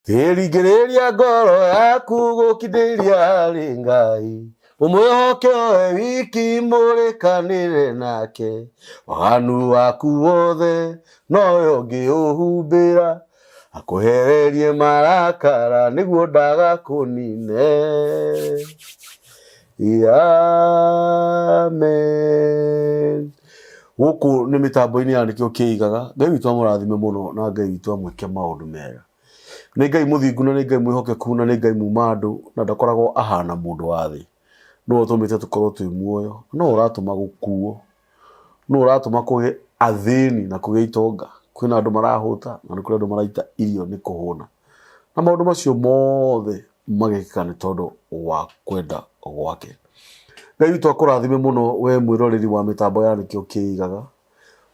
Ĩringĩrĩria ngoro yaku gũkindĩria harĩ Ngai, ũmwĩhoke we wiki mũrĩkanĩre nake, waganu waku wothe nowe ũngĩũhumbĩra, akũhererie marakara nĩguo ndagakũnine. Amen. Gũkũ nĩ mĩtambo-inĩ ya nĩkĩo kĩigaga. Ngai witũ amũrathime mũno na Ngai witũ amwĩke maũndũ mega. Nĩ Ngai mũthingu na nĩ Ngai mwĩhokeku na nĩ Ngai muma andũ na ndakoragwo ahana mũndũ wa thĩ. Nĩwe ũtũmĩte tũkorwo twĩ muoyo, nĩwe ũratũma gũkuo, nĩwe ũratũma kũgĩe athĩni na kũgĩe itonga. Kwĩna andũ marahũta na nĩ kũrĩ andũ maraita irio nĩ kũhũna. Na maũndũ macio mothe magekĩka nĩ tondũ wa kwenda gwake. Ngai witũ akũrathime mũno we mwĩroreri wa mĩtambo ya nĩkĩo kĩigaga.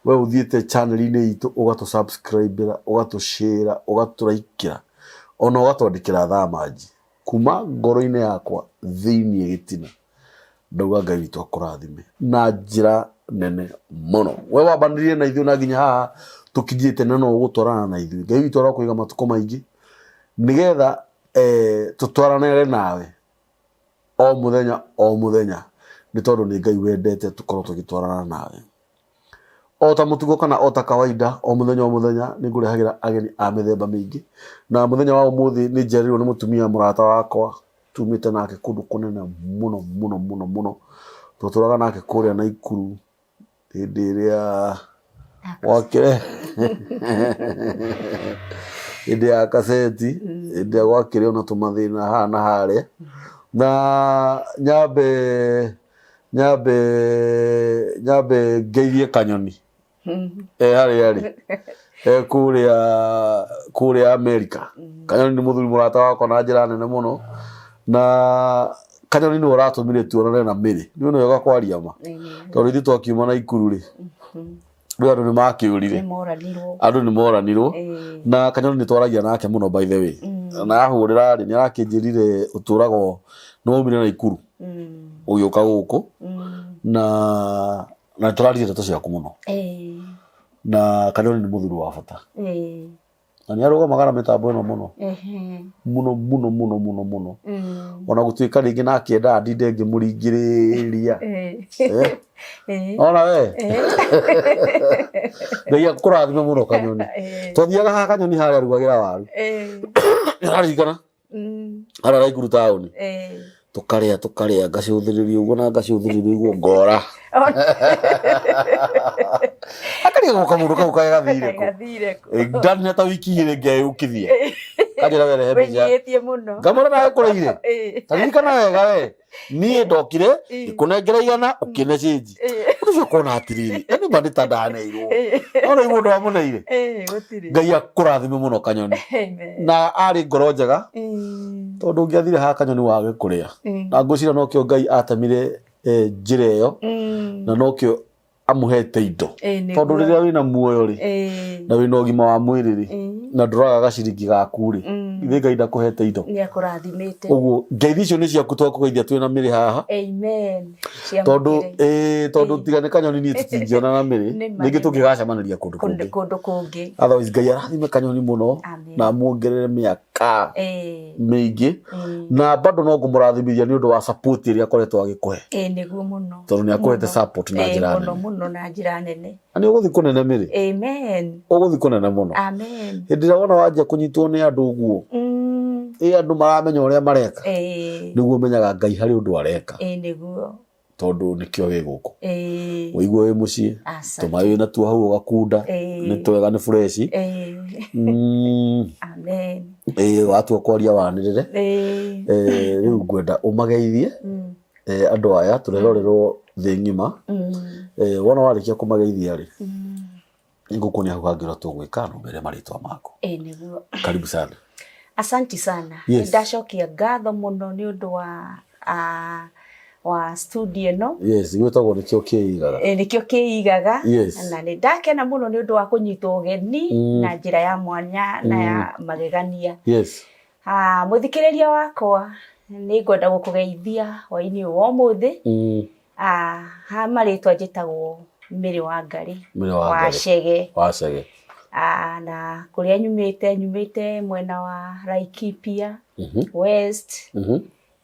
We ũthiĩte channel-inĩ itũ ũgatũ subscribe ra, ũgatũ share, ũgatũ like ra, ona ũgatwandĩkĩra thaa manji. Kuma ngoro-inĩ yakwa thĩiniĩ gĩtina, ndauga Ngai witũ akũrathime na njĩra nene mũno. We wambanĩrire na ithuĩ na nginya haha tũkinyĩte na no ũgũtwarana na ithuĩ. Ngai witũ arokũiga matukũ maingĩ nĩgetha eh, tũtwaranĩre nawe o mũthenya o mũthenya nĩ tondũ nĩ Ngai wendete tũkorwo tũgĩtwarana nawe. O ta mũtugo kana o ta kawaida o mũthenya o mũthenya nĩ ngũrehagĩra ageni a mĩthemba mĩingĩ na mũthenya wa ũmũthĩ nĩ njereirwo nĩ mũtumia mũrata wakwa tumĩte nake kũndũ kũnene mũno mũno mũno mũno twatũraga nake kũrĩa Naikuru hĩndĩ ĩrĩa gwakĩrĩ hĩndĩ ya kaseti hĩndĩ ĩrĩa gwakĩrĩ ona tũmathĩna haha na harĩa na nyambe nyambe nyambe ngeithie kanyoni e harĩa arĩ e kũrĩa kũrĩa Amerika kanyoni nĩ mũthuri mũrata wakwa na njĩra nene mũno na kanyoni nĩwe ũratũmire tuonane na Mary nĩ wega kwaria ma tondũ ithuĩ twakiuma Naikuru rĩ rĩu andũ nĩ makĩũrire andũ nĩ moranirwo na kanyoni nĩ twaragia nake mũno by the way na ahũrĩra rĩ nĩ arakĩnjĩrire ũtũrago nĩ waumire Naikuru ũgĩũka gũkũ na na tũraririe ndeto ciaku mũno na kanyoni nĩ mũthuri wa bata na nĩ arũgamaga na mĩtambo ĩno mũno mũno mũno mũno mũno mũno ona gũtuĩka rĩngĩ nake endaga ndinde ngĩmũringĩrĩria Eh? ona we ngai akũrathime mũno kanyoni twathiaga haha kanyoni harĩa arugagĩra waru nĩũraririkana harĩa Naikuru taũni tũkarĩa tũkarĩa ngacũthĩrĩria ũguo na ngacũthĩrĩria ũguo ngora akarigagwo kamũndũ kau kaĩ gathire kũ Gathire kũ? ndanina ta wiki igĩrĩ ngeyũkithia kanjĩra we rehe mbica Wĩnyihĩtie mũno. ngamwĩra nawe kũrĩire ta ririkana wega we niĩ ndokire ngĩkũnengera igana ũkĩne cĩnji ũndũ ũcio ũkona atĩrĩrĩ yani ma nĩ ta ndaneirwo no rĩu mũndũ wamũneire Gũtirĩ. ngai akũrathime mũno kanyoni Amen. na arĩ ngoro njega tondũ ũngĩathire haha kanyoni wage kũrĩa na ngwĩciria nokĩo ngai atemire eh, njĩra ĩyo na nokĩo amũhete indo Ĩĩ, nĩguo. tondũ rĩrĩa wĩna muoyo rĩ Ĩĩ. na wĩna ũgima wa mwĩrĩ rĩ na ndũraga gaciringi gaku rĩ ithe ngai ndakũhete indo Nĩ akũrathimĩte. ũguo ngeithi icio nĩ ciaku twakũgeithia twĩna mĩrĩ haha Amen. tondũ Ciamũkĩre. ĩĩ tondũ tiga nĩ kanyoni niĩ tũtingĩonana mĩrĩ Nĩ ma, rĩngĩ nĩ ma. tũngĩgacemanĩria kũndũ Kũndũ kũngĩ kũndũ kũngĩ. otherwise ngai arathime kanyoni mũno Amen. na amuongerere mĩaka Ĩĩ. mĩingĩ na bado no ngũmũrathimithia nĩ ũndũ wa support ĩrĩa akoretwo agĩkũhe Ĩĩ nĩguo mũno. tondũ nĩ akũhete Mũno. support na Ĩĩ, njĩra mũno nene mũno na njĩra nene. na nĩ ũgũthiĩ kũnene mĩrĩ Amen. ũgũthiĩ kũnene mũno Amen. hĩndĩ ĩrĩa wona wanjia kũnyitwo nĩ andũ ũguo ĩ andũ maramenya ũrĩa mareka Ĩĩ. nĩguo ũmenyaga ngai harĩ ũndũ areka Ĩĩ nĩguo. tondũ nĩkĩo wĩ gũkũ Ĩĩ. ũigue wĩ mũciĩ Aca. tũmaĩ wĩ natuo hau ũgakunda Ĩĩ. nĩ twega nĩ fresh Ĩĩ. Amen. Ĩĩ watua kwaria wanĩrĩre Ĩĩ. Eh, rĩu ngwenda ũmageithie eh, andũ aya tũrerorerwo thĩ ng'ima Eh, wona warĩkia kũmageithia rĩ nĩngũkuonia hau hangĩ ũrĩa tũgwĩka na ũmere marĩtwa maku Ĩĩ nĩguo. karibu sana Asanti sana. Yes. Ndacokia ngatho mũno nĩ ũndũ wa ah, wa studio ĩno. Yes, gwĩtagwo nĩkĩo kĩigaga. Ĩ, nĩkĩo kĩigaga. Yes. Na nĩ ndakena mũno nĩ ũndũ wa kũnyitwo ũgeni na njĩra ya mwanya na ya magegania. Yes. Ah, mũthikĩrĩria wakwa nĩ ngwenda gũkũgeithia hwainĩ ũyũ wa ũmũthĩ. Ah, ha marĩtwa njĩtagwo Mary Wangari Mary Wangari. wa Chege. Wa Chege. Na kũrĩa nyumĩte, nyumĩte mwena wa Laikipia West,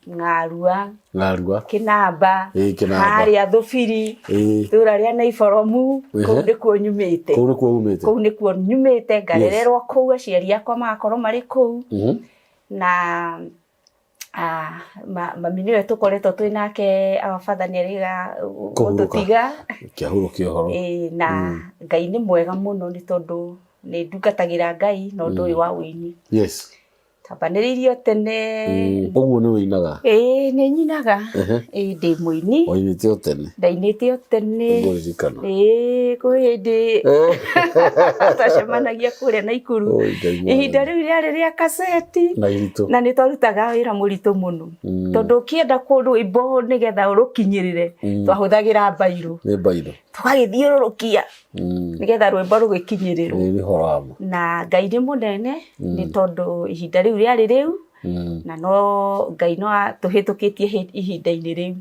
Ng'arua, Ng'arua. Kĩnamba, Ĩĩ, Kĩnamba. Harĩa Thũbiri, itũũra rĩa Naiboromu, kũu nĩkuo nyumĩte. Kũu nĩkuo umĩte. Kũu nĩkuo nyumĩte, ngarererwo kũu, aciari akwa magakorwo marĩ kũu. Na mami nĩwe tũkoretwo twĩ nake, our father nĩ arĩga Kũhurũka. gũtũtiga. Kĩahurũkia ũhoro. Ĩĩ, na Ngai nĩ mwega mũno nĩ tondũ nĩ ndungatagĩra Ngai na ũndũ ũyũ wa ũini. Tambanĩrĩirio tene. Ũguo nĩ ũinaga? Ĩĩ, nĩ nyinaga. Ĩĩ, ndĩ mũini. Wainĩte o tene? Ndainĩte o tene. Ngũririkana. Ĩĩ, kwĩ hĩndĩ twacemanagia kũrĩa Naikuru. Oi, Ngai mwathani. Ihinda rĩu rĩarĩ rĩa kaseti. Na iritũ. Na nĩ twarutaga wĩra mũritũ mũno. Tondũ ũkĩenda rwĩmbo nĩgetha ũrũkinyĩrĩre, twahũthagĩra mbairũ. Nĩ mbairũ. Tũgagĩthiũrũrũkia nĩgetha rwĩmbo rũgĩkinyĩrĩrwo. Ĩĩ, nĩ ũhoro wa ma. Na Ngai nĩ mũnene nĩ tondũ ihinda rĩu rĩarĩ rĩu, na no Ngai no atũhĩtũkĩtie ihinda-inĩ rĩu.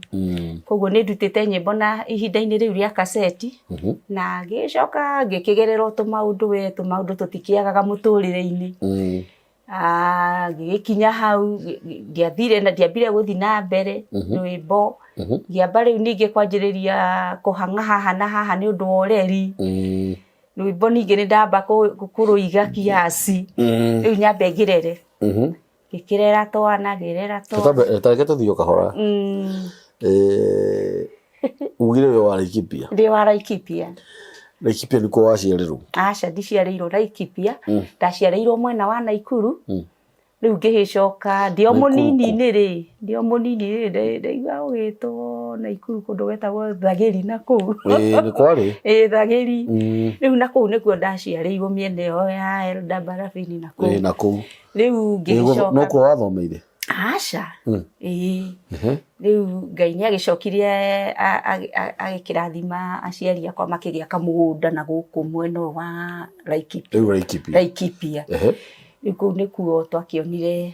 Koguo nĩ ndutĩte nyĩmbo na ihinda-inĩ rĩu rĩa kaseti, na ngĩcoka ngĩkĩgerera tũmaũndũ we, tũmaũndũ tũtikĩagaga mũtũrĩre-inĩ. Ngĩgĩkinya hau, ndiathire na ndiambire gũthiĩ na mbere rwĩmbo. Ngĩamba rĩu ningĩ kwanjĩrĩria kũhang'a haha na haha nĩ ũndũ wa ũreri. Rwĩmbo ningĩ nĩ ndamba kũrũiga kiasi. Rĩu nyambe ngĩrere. Ngĩkĩrera twana, ngĩrera twana. Ta reke tũthiĩ o kahora. Ugire wĩ wa Laikipia? Ndĩ wa Laikipia. Laikipia nĩkuo waciarĩrwo? Aca, ndiciarĩirwo Laikipia. Ndaciarĩirwo mwena wa Naikuru. Rĩu ngĩgĩcoka ndĩ o mũnini-inĩ rĩ, ndĩ o mũnini rĩ, ndaigua gũgĩtwo Naikuru kũndũ gwetagwo Thagĩri na kũu. Ĩĩ, nĩ kwarĩ. Ĩĩ, Thagĩri. Rĩu na kũu nĩkuo ndaciarĩirwo mĩena ĩyo ya Elda Barabini na kũu. Ĩĩ, na kũu. Rĩu ngĩgĩcoka. Nokuo wathomeire? Aca. Ĩĩ. Rĩu Ngai nĩ agĩcokirie agĩkĩrathima aciari akwa makĩgĩa kamũgũnda na gũkũ mwena ũyũ wa Laikipia. Rĩu Laikipia. Laikipia. Rĩu kũu nĩkuo twakĩonire,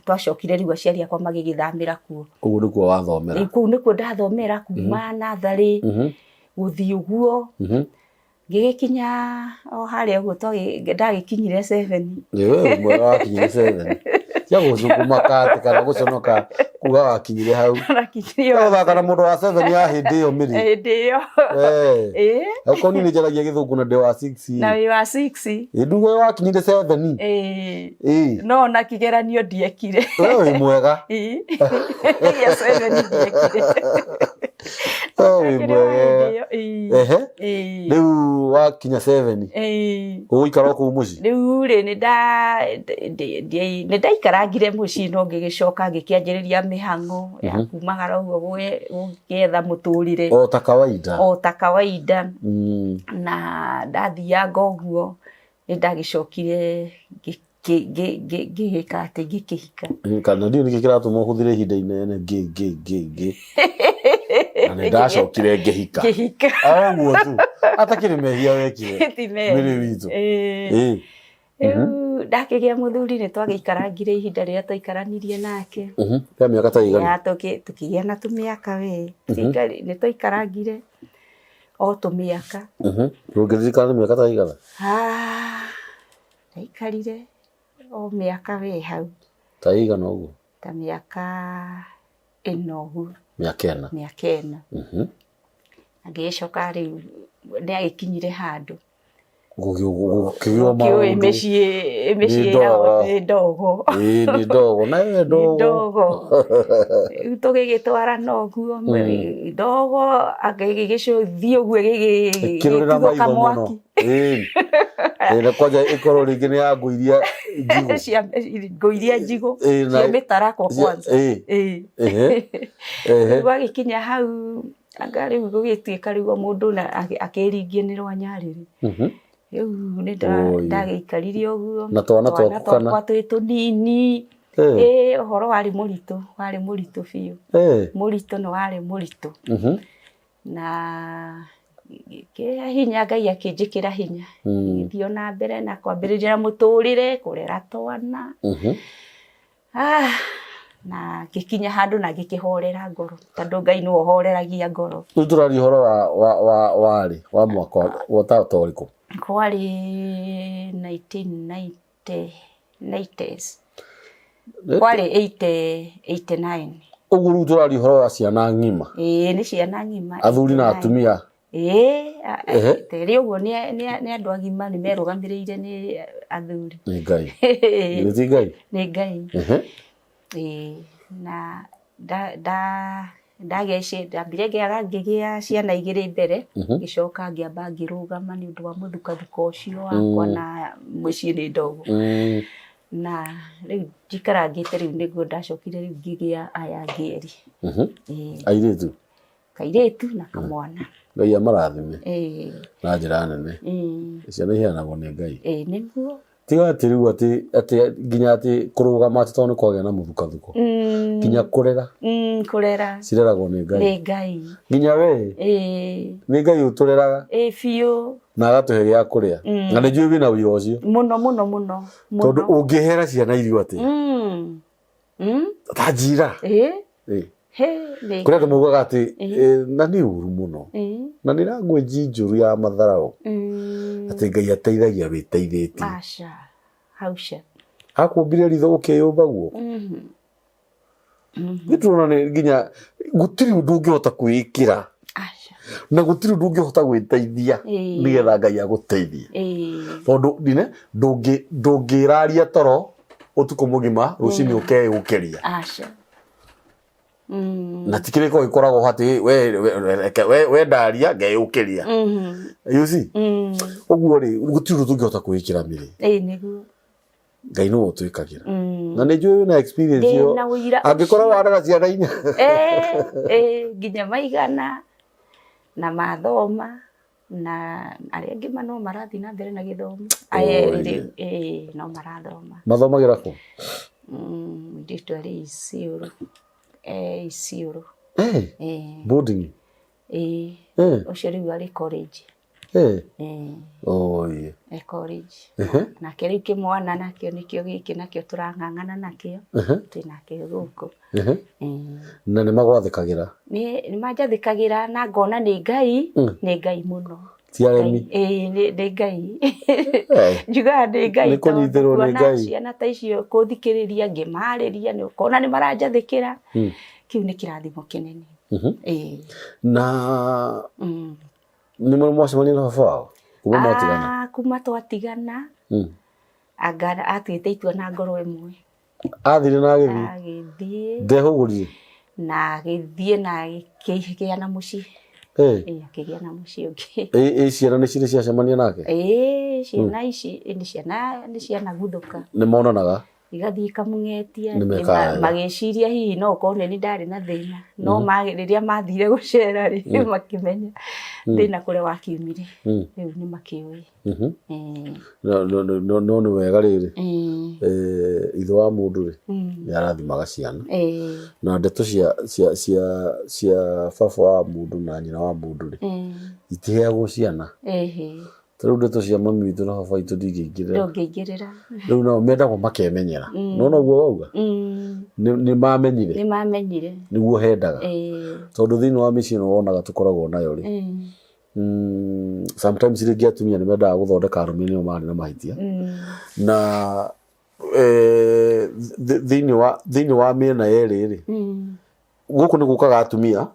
twacokire rĩu aciari akwa magĩgĩthamĩra kuo. Kũu nĩkuo wathomera? Rĩu kũu nĩkuo ndathomera kuma natharĩ gũthiĩ ũguo. Ngĩgĩkinya o harĩa ũguo ndagĩkinyire 7. Ĩĩ, mwega wakinyire 7. Tia gũcukuma atĩ kana gũconoka kuga wakinyire hau. Ndakinyire Tia gũthaka na mũndũ wa 7 ya hĩndĩ ĩyo mĩrĩ. Hĩndĩ ĩyo. Ĩĩ. Okorwo niĩ nĩ njaragia gĩthũngũ na ndĩ wa 6. Na wĩ wa 6. Ĩĩ, ndugo ĩyo wakinyire 7. Ĩĩ. Ĩĩ. No ona kĩgeranio ndiekire. We wĩ mwega. Ĩĩ. Gĩa 7 ndiekire. We wĩ mwega. Ehe. Rĩu wakinya 7. Ĩĩ. Ũgũikara o kũu mũciĩ? Rĩu rĩ, nĩ ndaikarangire mũciĩ no ngĩgĩcoka ngĩkĩanjĩrĩria mĩhang'o ya kumagara ũguo gũgĩetha mũtũrĩre. O ta kawaida. O ta kawaida. Na ndathianga ũguo nĩ ndagĩcokire ngĩgĩka atĩ ngĩkĩhika. Kana ndiũĩ nĩkĩ kĩratũma ũhũthĩre ihinda inene ngĩ ngĩ ngĩ ngĩ. Na nĩ ndacokire ngĩhika. Ngĩhika. O ũguo tu. Atakĩrĩ mehia wekire. Ti mehia. Mĩrĩ witũ. Ĩĩ. Rĩu ndakĩgĩa mũthuri nĩ twagĩikarangire ihinda rĩrĩa twaikaranirie nake. Rĩa mĩaka ta ĩigana? Tũkĩgĩa na tũmĩaka we. Nĩ twaikarangire o tũmĩaka. Ndũngĩririkana nĩ mĩaka ta ĩigana? Ndaikarire o mĩaka we hau. Ta ĩigana ũguo? Ta mĩaka ĩna ũguo. Mĩaka ĩna? Mĩaka ĩna. Na ngĩgĩcoka rĩu nĩ agĩkinyire handũ. Gũkĩgĩo maũndũ. Mĩciĩ ĩragwo nĩ ndogo. Ĩĩ, nĩ ndogo. Na ĩyo ndogo. Ndogo. Rĩu tũgĩgĩtwarana ũguo, ndogo ĩgĩgĩthiĩ ũguo ĩgĩkĩrũrĩra maitho mũno. Ĩĩ. Na kwanja ĩkorwo rĩngĩ nĩ ya ngũ iria njigũ. Cia ngũ iria njigũ, cia mĩtarakwa kwanza. Ĩĩ. Rĩu gwagĩkinya hau, anga rĩu gũgĩtuĩka rĩu o mũndũ akĩringie nĩ rwa nyarĩrĩ. Rĩu nĩ ndagĩikarire ũguo. Na twana twaku kana? Twana twakwa twĩ tũnini. Ĩĩ, ũhoro warĩ mũritũ, warĩ mũritũ biũ. Mũritũ nĩ warĩ mũritũ. Na ngĩkĩra hinya, Ngai akĩnjĩkĩra hinya. Ngĩthiĩ ona mbere na kwambĩrĩria mũtũrĩre, kũrera twana. Na ngĩkinya handũ na ngĩkĩhorera ngoro, tondũ Ngai nĩwe ũhoreragia ngoro. Rĩu tũraria ũhoro wa warĩ wa mwaka wa ta ũrĩkũ? Kwarĩ 1990 90s. Kwarĩ 80 89. Ũguo rĩu tũraria ũhoro wa ciana ng'ima? Ĩĩ, nĩ ciana ng'ima. Athuri na 89. Atumia? Ĩĩ, Ehe. terĩ ũguo nĩ andũ agima, nĩ merũgamĩrĩire, nĩ athuri. Nĩ Ngai. Nĩ ti Ngai? Nĩ Ngai. Ĩĩ, na ndagĩa ndambire ngĩaga, ngĩgĩa ciana igĩrĩ mbere, ngĩcoka ngĩamba ngĩrũgama nĩ ũndũ wa mũthukathuko ũcio wakwa na mũciĩ nĩ ndogo. Na rĩu njikarangĩte rĩu nĩguo ndacokire rĩu ngĩgĩa aya angĩ erĩ. Ĩĩ. Airĩtu? Kairĩtu na kamwana. Ngai amarathime Ĩĩ. na njĩra nene. Ciana iheanagwo nĩ Ngai. Ĩĩ, nĩguo. Tiga atĩ rĩu atĩ nginya atĩ kũrũgama atĩ tondũ nĩ kwagĩa na mũthukathuko. Nginya kũrera. Kũrera. Cireragwo nĩ Ngai. Nĩ Ngai. Nginya we. Ĩĩ. Nĩ Ngai ũtũreraga. Ĩĩ biũ. Na agatũhe gĩa kũrĩa. Na nĩ njũĩ wĩna ũira ũcio. Mũno mũno mũno. Tondũ ũngĩhera ciana irio atĩa? Ta njira. Ĩĩ. Ĩĩ. He, nĩ. Kũrĩ andũ maugaga atĩ na nĩ ũru mũno. Na nĩ language njũru ya matharaũ. Atĩ Ngai ateithagia wĩteithĩtie. Aca. Hauca. Akũmbire ritho ũkĩyũmba guoko. Nĩ tũrona nĩ nginya gũtirĩ ũndũ ũngĩhota kwĩĩkĩra. Aca. Na gũtirĩ ũndũ ũngĩhota gwĩteithia nĩgetha Ngai agũteithie. Tondũ ndine ndũngĩraria toro ũtukũ mũgima rũcinĩ ũkeyũkĩria. Aca. Na ti kĩrĩko gĩkoragwo atĩ we ndaria ngeyũkĩria. You see? Ũguo rĩ, gũtirĩ ũndũ tũngĩhota kwĩĩkĩra mĩrĩ. Ĩĩ nĩguo. Ngai nĩwe ũtwĩkagĩra. Na nĩ njũĩ wĩna experience ĩyo. Ndĩna ũira Angĩkorwo warera ciana inya. Ĩĩ, nginya maigana na mathoma na arĩa angĩ no marathiĩ na mbere na gĩthomo. Aya erĩ rĩu, ĩĩ, no marathoma. Mathomagĩra kũ? Mũirĩtu arĩ Isiolo. Isiolo. Ĩĩ. Boarding? Ĩĩ. Ũcio rĩu arĩ college. Oi. E college. Nake rĩu kĩmwana nakĩo nĩkĩo gĩkĩ nakĩo tũrang'ang'ana nakĩo. Twĩ nakĩo gũkũ. Na nĩ magwathĩkagĩra? Nĩ manjathĩkagĩra na ngona nĩ Ngai, nĩ Ngai mũno. Ti aremi? Ĩĩ, nĩ Ngai. Njugaga nĩ Ngai. Nĩ kũnyitĩrwo nĩ Ngai. Ciana ta icio kũthikĩrĩria ngĩmarĩria nĩ ũkona nĩ maranjathĩkĩra. Kĩu nĩ kĩrathimo kĩnene. Ĩĩ. Na nĩ mũrĩ mwacemania na baba wao? Kuma mwatigana? Kuma twatigana, anga atuĩte itua na ngoro ĩmwe. Athire na agĩthiĩ? Agĩthiĩ. Ndehũgũrire? Na agĩthiĩ na agĩkĩgĩa na mũciĩ. Ĩĩ, akĩgĩa na mũciĩ ũngĩ. Ĩ ciana nĩ cirĩ ciacemania nake? Ĩĩ, ciana ici nĩ ciana nĩ cianaguthũka. Nĩ monanaga? Igathiĩ ikamũng'etia, Nĩ mekaga wega. Magĩciria hihi no ũkorwo nĩ niĩ ndarĩ na thĩna, no rĩrĩa mathire gũcera rĩ, makĩmenya thĩna kũrĩa wakiumire, rĩu nĩ makĩũĩ. No nĩ wega rĩrĩ, ithe wa mũndũ rĩ, nĩ arathimaga ciana. Na ndeto cia baba wa mũndũ na nyina wa mũndũ rĩ, itiheagwo ciana. Ta rĩu ndeto cia mami witũ na baba witũ ndingĩingĩrĩra. Ndũngĩingĩrĩra. Rĩu nao mendagwo makemenyera. Nona ũguo wauga? Nĩ mamenyire. Nĩ mamenyire. Nĩguo hendaga. Tondũ thĩinĩ wa mĩciĩ ĩno wonaga tũkoragwo nayo rĩ, sometimes rĩngĩ atumia nĩ mendaga gũthondeka arũme nĩo marĩ na mahĩtia. Na thĩinĩ wa mĩena yerĩ rĩ, gũkũ nĩ gũkaga atumia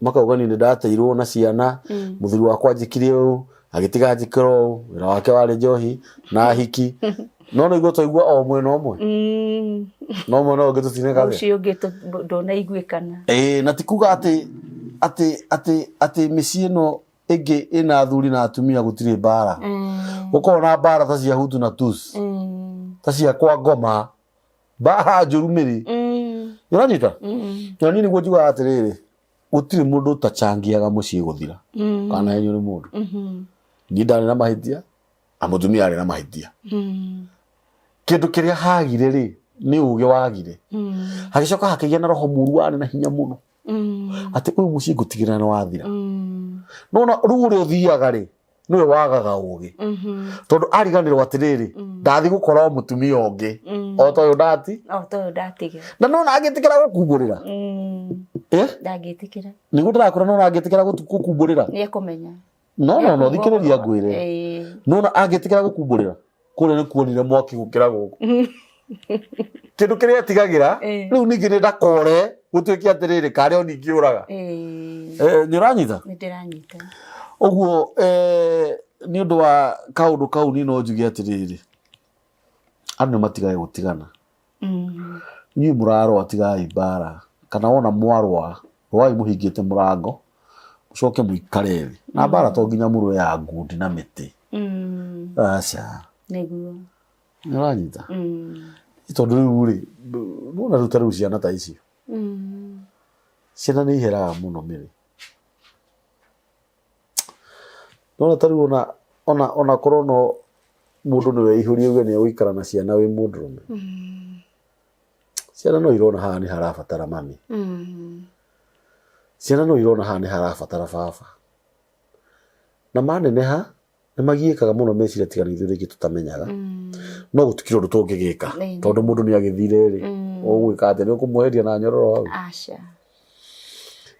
makauga niĩ nĩ ndateirwo na ciana, mũthuri wakwa anjĩkire ũũ, agĩtiga anjĩkĩra ũũ, wĩra wake warĩ njohi na hiki. No nĩguo twaigua o mwena ũmwe. No mwena ũngĩ tũtinekaga. Ũcio ũngĩ ndũnaiguĩkana. Ĩĩ, na ti kuga atĩ mĩciĩ ĩno ĩngĩ ĩna athuri na atumia gũtirĩ mbara. Gũkoragwo na mbara ta cia Hutu na Tutsi. Ta cia kwa ngoma. Mbara njũru mĩrĩ. Ũranyita? Na niĩ nĩguo njugaga atĩrĩrĩ, gũtirĩ mũndũ ũtachangiaga mũciĩ gũthira. Kana henyo nĩ mũndũ. Niĩ ndarĩ na mahĩtia, na mũtumia arĩ na mahĩtia. Kĩndũ kĩrĩa hagire rĩ, nĩ ũgĩ wagire. Hagĩcoka hakĩgĩa na roho mũru warĩ na hinya mũno. Atĩ ũyũ mũciĩ ngũtigĩrĩra nĩ wathira. Nona rĩu ũrĩa ũthiaga rĩ, nĩwe wagaga ũgĩ. Tondũ ariganĩrwo atĩrĩrĩ, ndathiĩ gũkora o mũtumia ũngĩ. O ta ũyũ ndati. O ta ũyũ ndatiga. Na nona angĩtĩkĩra gũkumbũrĩra. Ndangĩtĩkĩra. Nĩguo ndĩrakwĩra nona angĩtĩkĩra gũkumbũrĩra. Nĩ ekũmenya. No no no thikĩrĩria ngwĩre. Ĩĩ. Nona angĩtĩkĩra gũkumbũrĩra kũrĩa nĩ kuonire mwaki gũkĩra gũkũ. Kĩndũ kĩrĩa etigagĩra Ĩĩ. rĩu ningĩ nĩ ndakore gũtuĩke atĩrĩrĩ karĩ o ningĩ ũraga. Ĩĩ. Eh, nĩ ũranyita? Nĩ ndĩranyita. Ũguo eh, nĩ ũndũ wa kaũndũ kau niĩ no njuge atĩrĩrĩ andũ nĩ matigage gũtigana. Inyuĩ mũrarũa tigai mbara kana wona mwarũa rũai mũhingĩte mũrango mũcoke mũikare thĩ na mbara to nginya mũrũe ya ngundi na mĩtĩ. Aca. Nĩguo. Nĩ ũranyita? Tondũ rĩu rĩ nĩwona rĩu ta rĩu ciana ta icio ciana nĩ iheraga mũno mĩrĩ. Nĩwona ta rĩu ona ona ona korwo no mũndũ nĩwe ihũrie uge nĩ egũikara na ciana wĩ mũndũrũme. Ciana no irona haha nĩ harabatara mami. Ciana no irona haha nĩ harabatara baba. Na maneneha nĩ magiĩkaga mũno meciria tiga nĩ ithuĩ rĩngĩ tũtamenyaga. No gũtikĩrĩ ũndũ tũngĩgĩka tondũ mũndũ nĩ agĩthire rĩ ũgwĩka atĩa nĩ ũkũmweheria na nyororo hau. Aca.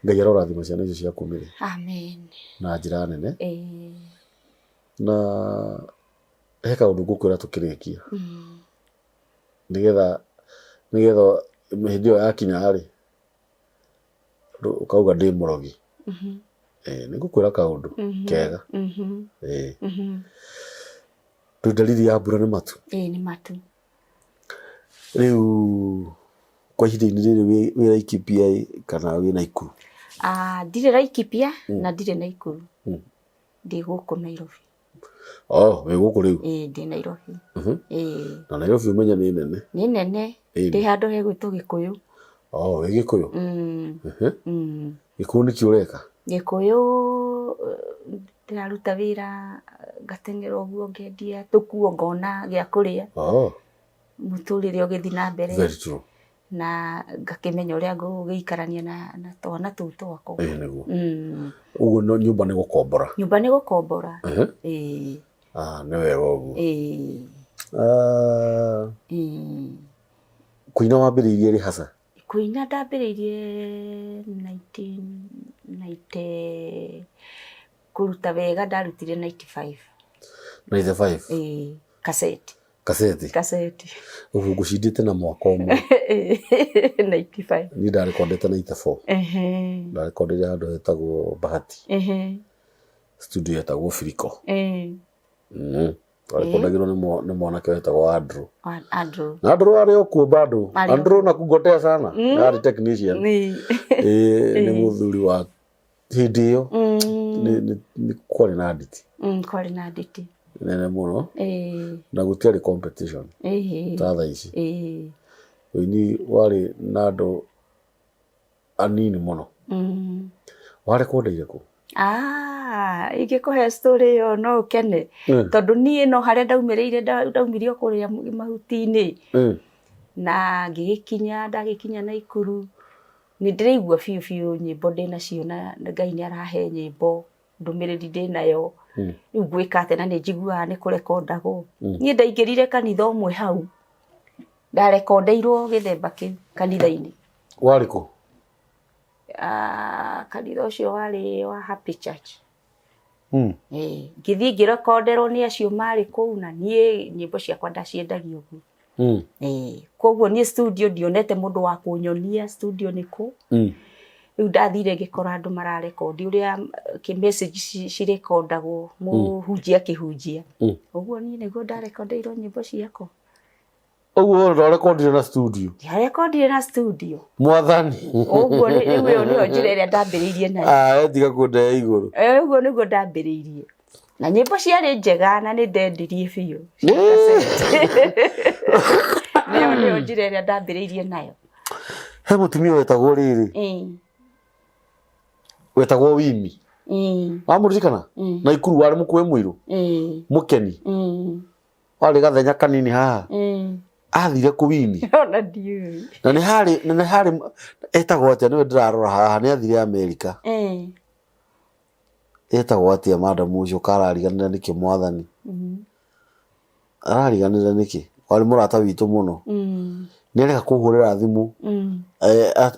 Ngai arorathima ciana icio ciaku Mary Amen. na njĩra nene. Ĩĩ. Na he kaũndũ ngũkwĩra tũkĩrĩkia. Nĩgetha nĩgetha hĩndĩ ĩyo yakinya rĩ ũkauga ndĩ mũrogi. Ĩĩ nĩ ngũkwĩra kaũndũ kega. Ĩĩ. Rĩu dalili ya mbura nĩ matu. Ĩĩ nĩ matu. Rĩu kwa ihinda-inĩ rĩrĩ wĩ Laikipia ĩ kana wĩ Naikuru? Ah, ndirĩ Laikipia na ndirĩ Naikuru. Ndĩ gũkũ Nairobi. Oh, wĩ gũkũ rĩu? Ĩĩ ndĩ Nairobi. Ĩĩ. Na Nairobi ũmenye nĩ nene. Nĩ nene. Ĩĩ. Ndĩ handũ hegwĩtwo Gĩkũyũ. Oh, wĩ Gĩkũyũ? Gĩkũyũ nĩkĩ ũreka? Gĩkũyũ ndĩraruta wĩra ngateng'era ũguo ngendia tũkuo ngona gĩa kũrĩa. Oh. Mũtũrĩre ũgĩthiĩ na mbere. Very true. Na ngakĩmenya ũrĩa ngũgĩikarania na twana tũu twakwa. Ĩĩ nĩguo. Ũguo nyũmba nĩ gũkombora? Nyũmba nĩ gũkombora. Ĩĩ. Ah, nĩ wega ũguo. Ĩĩ. Ah. Ĩĩ. Kũina wambĩrĩirie rĩ hasa? Kũina ndambĩrĩirie 1990 kũruta wega ndarutire 95. 95? Ĩĩ, kaseti. Kaseti? Kaseti. Ũguo ngũcindĩte na mwaka ũmwe. 95. Niĩ ndarekondete 94. Ndarekondeire handũ hetagwo Bahati. Studio yetagwo Firiko. Twarekondagĩrwo nĩ mwanake wetagwo Andrew. Andrew. Na Andrew arĩ o kuo bado. Arĩ o Andrew na kungotea sana. Arĩ technician. Ĩĩ nĩ mũthuri wa hĩndĩ ĩyo. Nĩ kwarĩ na nditi. Kwarĩ na nditi. Nene mũno. Ĩĩ. Na gũtiarĩ competition. Ĩĩ. Ta thaa ici. Ĩĩ. Ũini warĩ na andũ anini mũno. Warekondeire kũ? Ah, ingĩkũhe story ĩyo no ũkene. Tondũ niĩ no harĩa ndaumĩrĩire ndaumire o kũrĩa mahuti-inĩ. Na ngĩgĩkinya ndagĩkinya Naikuru nĩ ndĩraigua biũ biũ nyĩmbo ndĩnacio na Ngai nĩ arahe nyĩmbo ndũmĩrĩri ndĩnayo. Rĩu ngwĩka atĩa na nĩ njiguaga nĩ kũrekondagwo. Niĩ ndaingĩrire kanitha ũmwe hau ndarekondeirwo gĩthemba kĩu kanitha-inĩ. Warĩ kũ? Ah, kanitha ũcio warĩ wa Happy Church. Ĩĩ, ngĩthiĩ ngĩrekonderwo nĩ acio marĩ kũu na niĩ nyĩmbo ciakwa ndaciendagia ũguo. Ĩĩ, koguo niĩ studio ndionete mũndũ wa kũnyonia studio nĩ kũ. Rĩu ndathire ngĩkora andũ mararekondi ũrĩa kĩ message cirekondagwo mũhunjia akĩhunjia. Ũguo niĩ nĩguo ndarekondeirwo nyĩmbo ciakwa. Ũguo ndwarekondire na studio? Ndiarekondire na studio. Mwathani. Ũguo rĩu ĩyo nĩyo njĩra ĩrĩa ndambĩrĩirie nayo. Ah, tiga kũndea igũrũ. Ũguo nĩguo ndambĩrĩirie. Na nyĩmbo ciarĩ njega na nĩ ndendirie biũ. Nĩyo nĩyo njĩra ĩrĩa ndambĩrĩirie nayo. He mũtumia wetagwo rĩrĩ. Wetagwo Wimi. Wamũririkana? Naikuru warĩ mũkuhĩ mũirũ. Mũkeni. Warĩ gathenya kanini haha. Athire kũ Wimi? Ona ndiũĩ. Na nĩ harĩ na nĩ harĩ etagwo atĩa nĩwe ndĩrarora haha nĩ athire Amerika. Etagwo atĩa madam ũcio karariganĩra nĩkĩ mwathani? Arariganĩra nĩkĩ? Warĩ mũrata witũ mũno. Nĩ areka kũhũrĩra thimũ.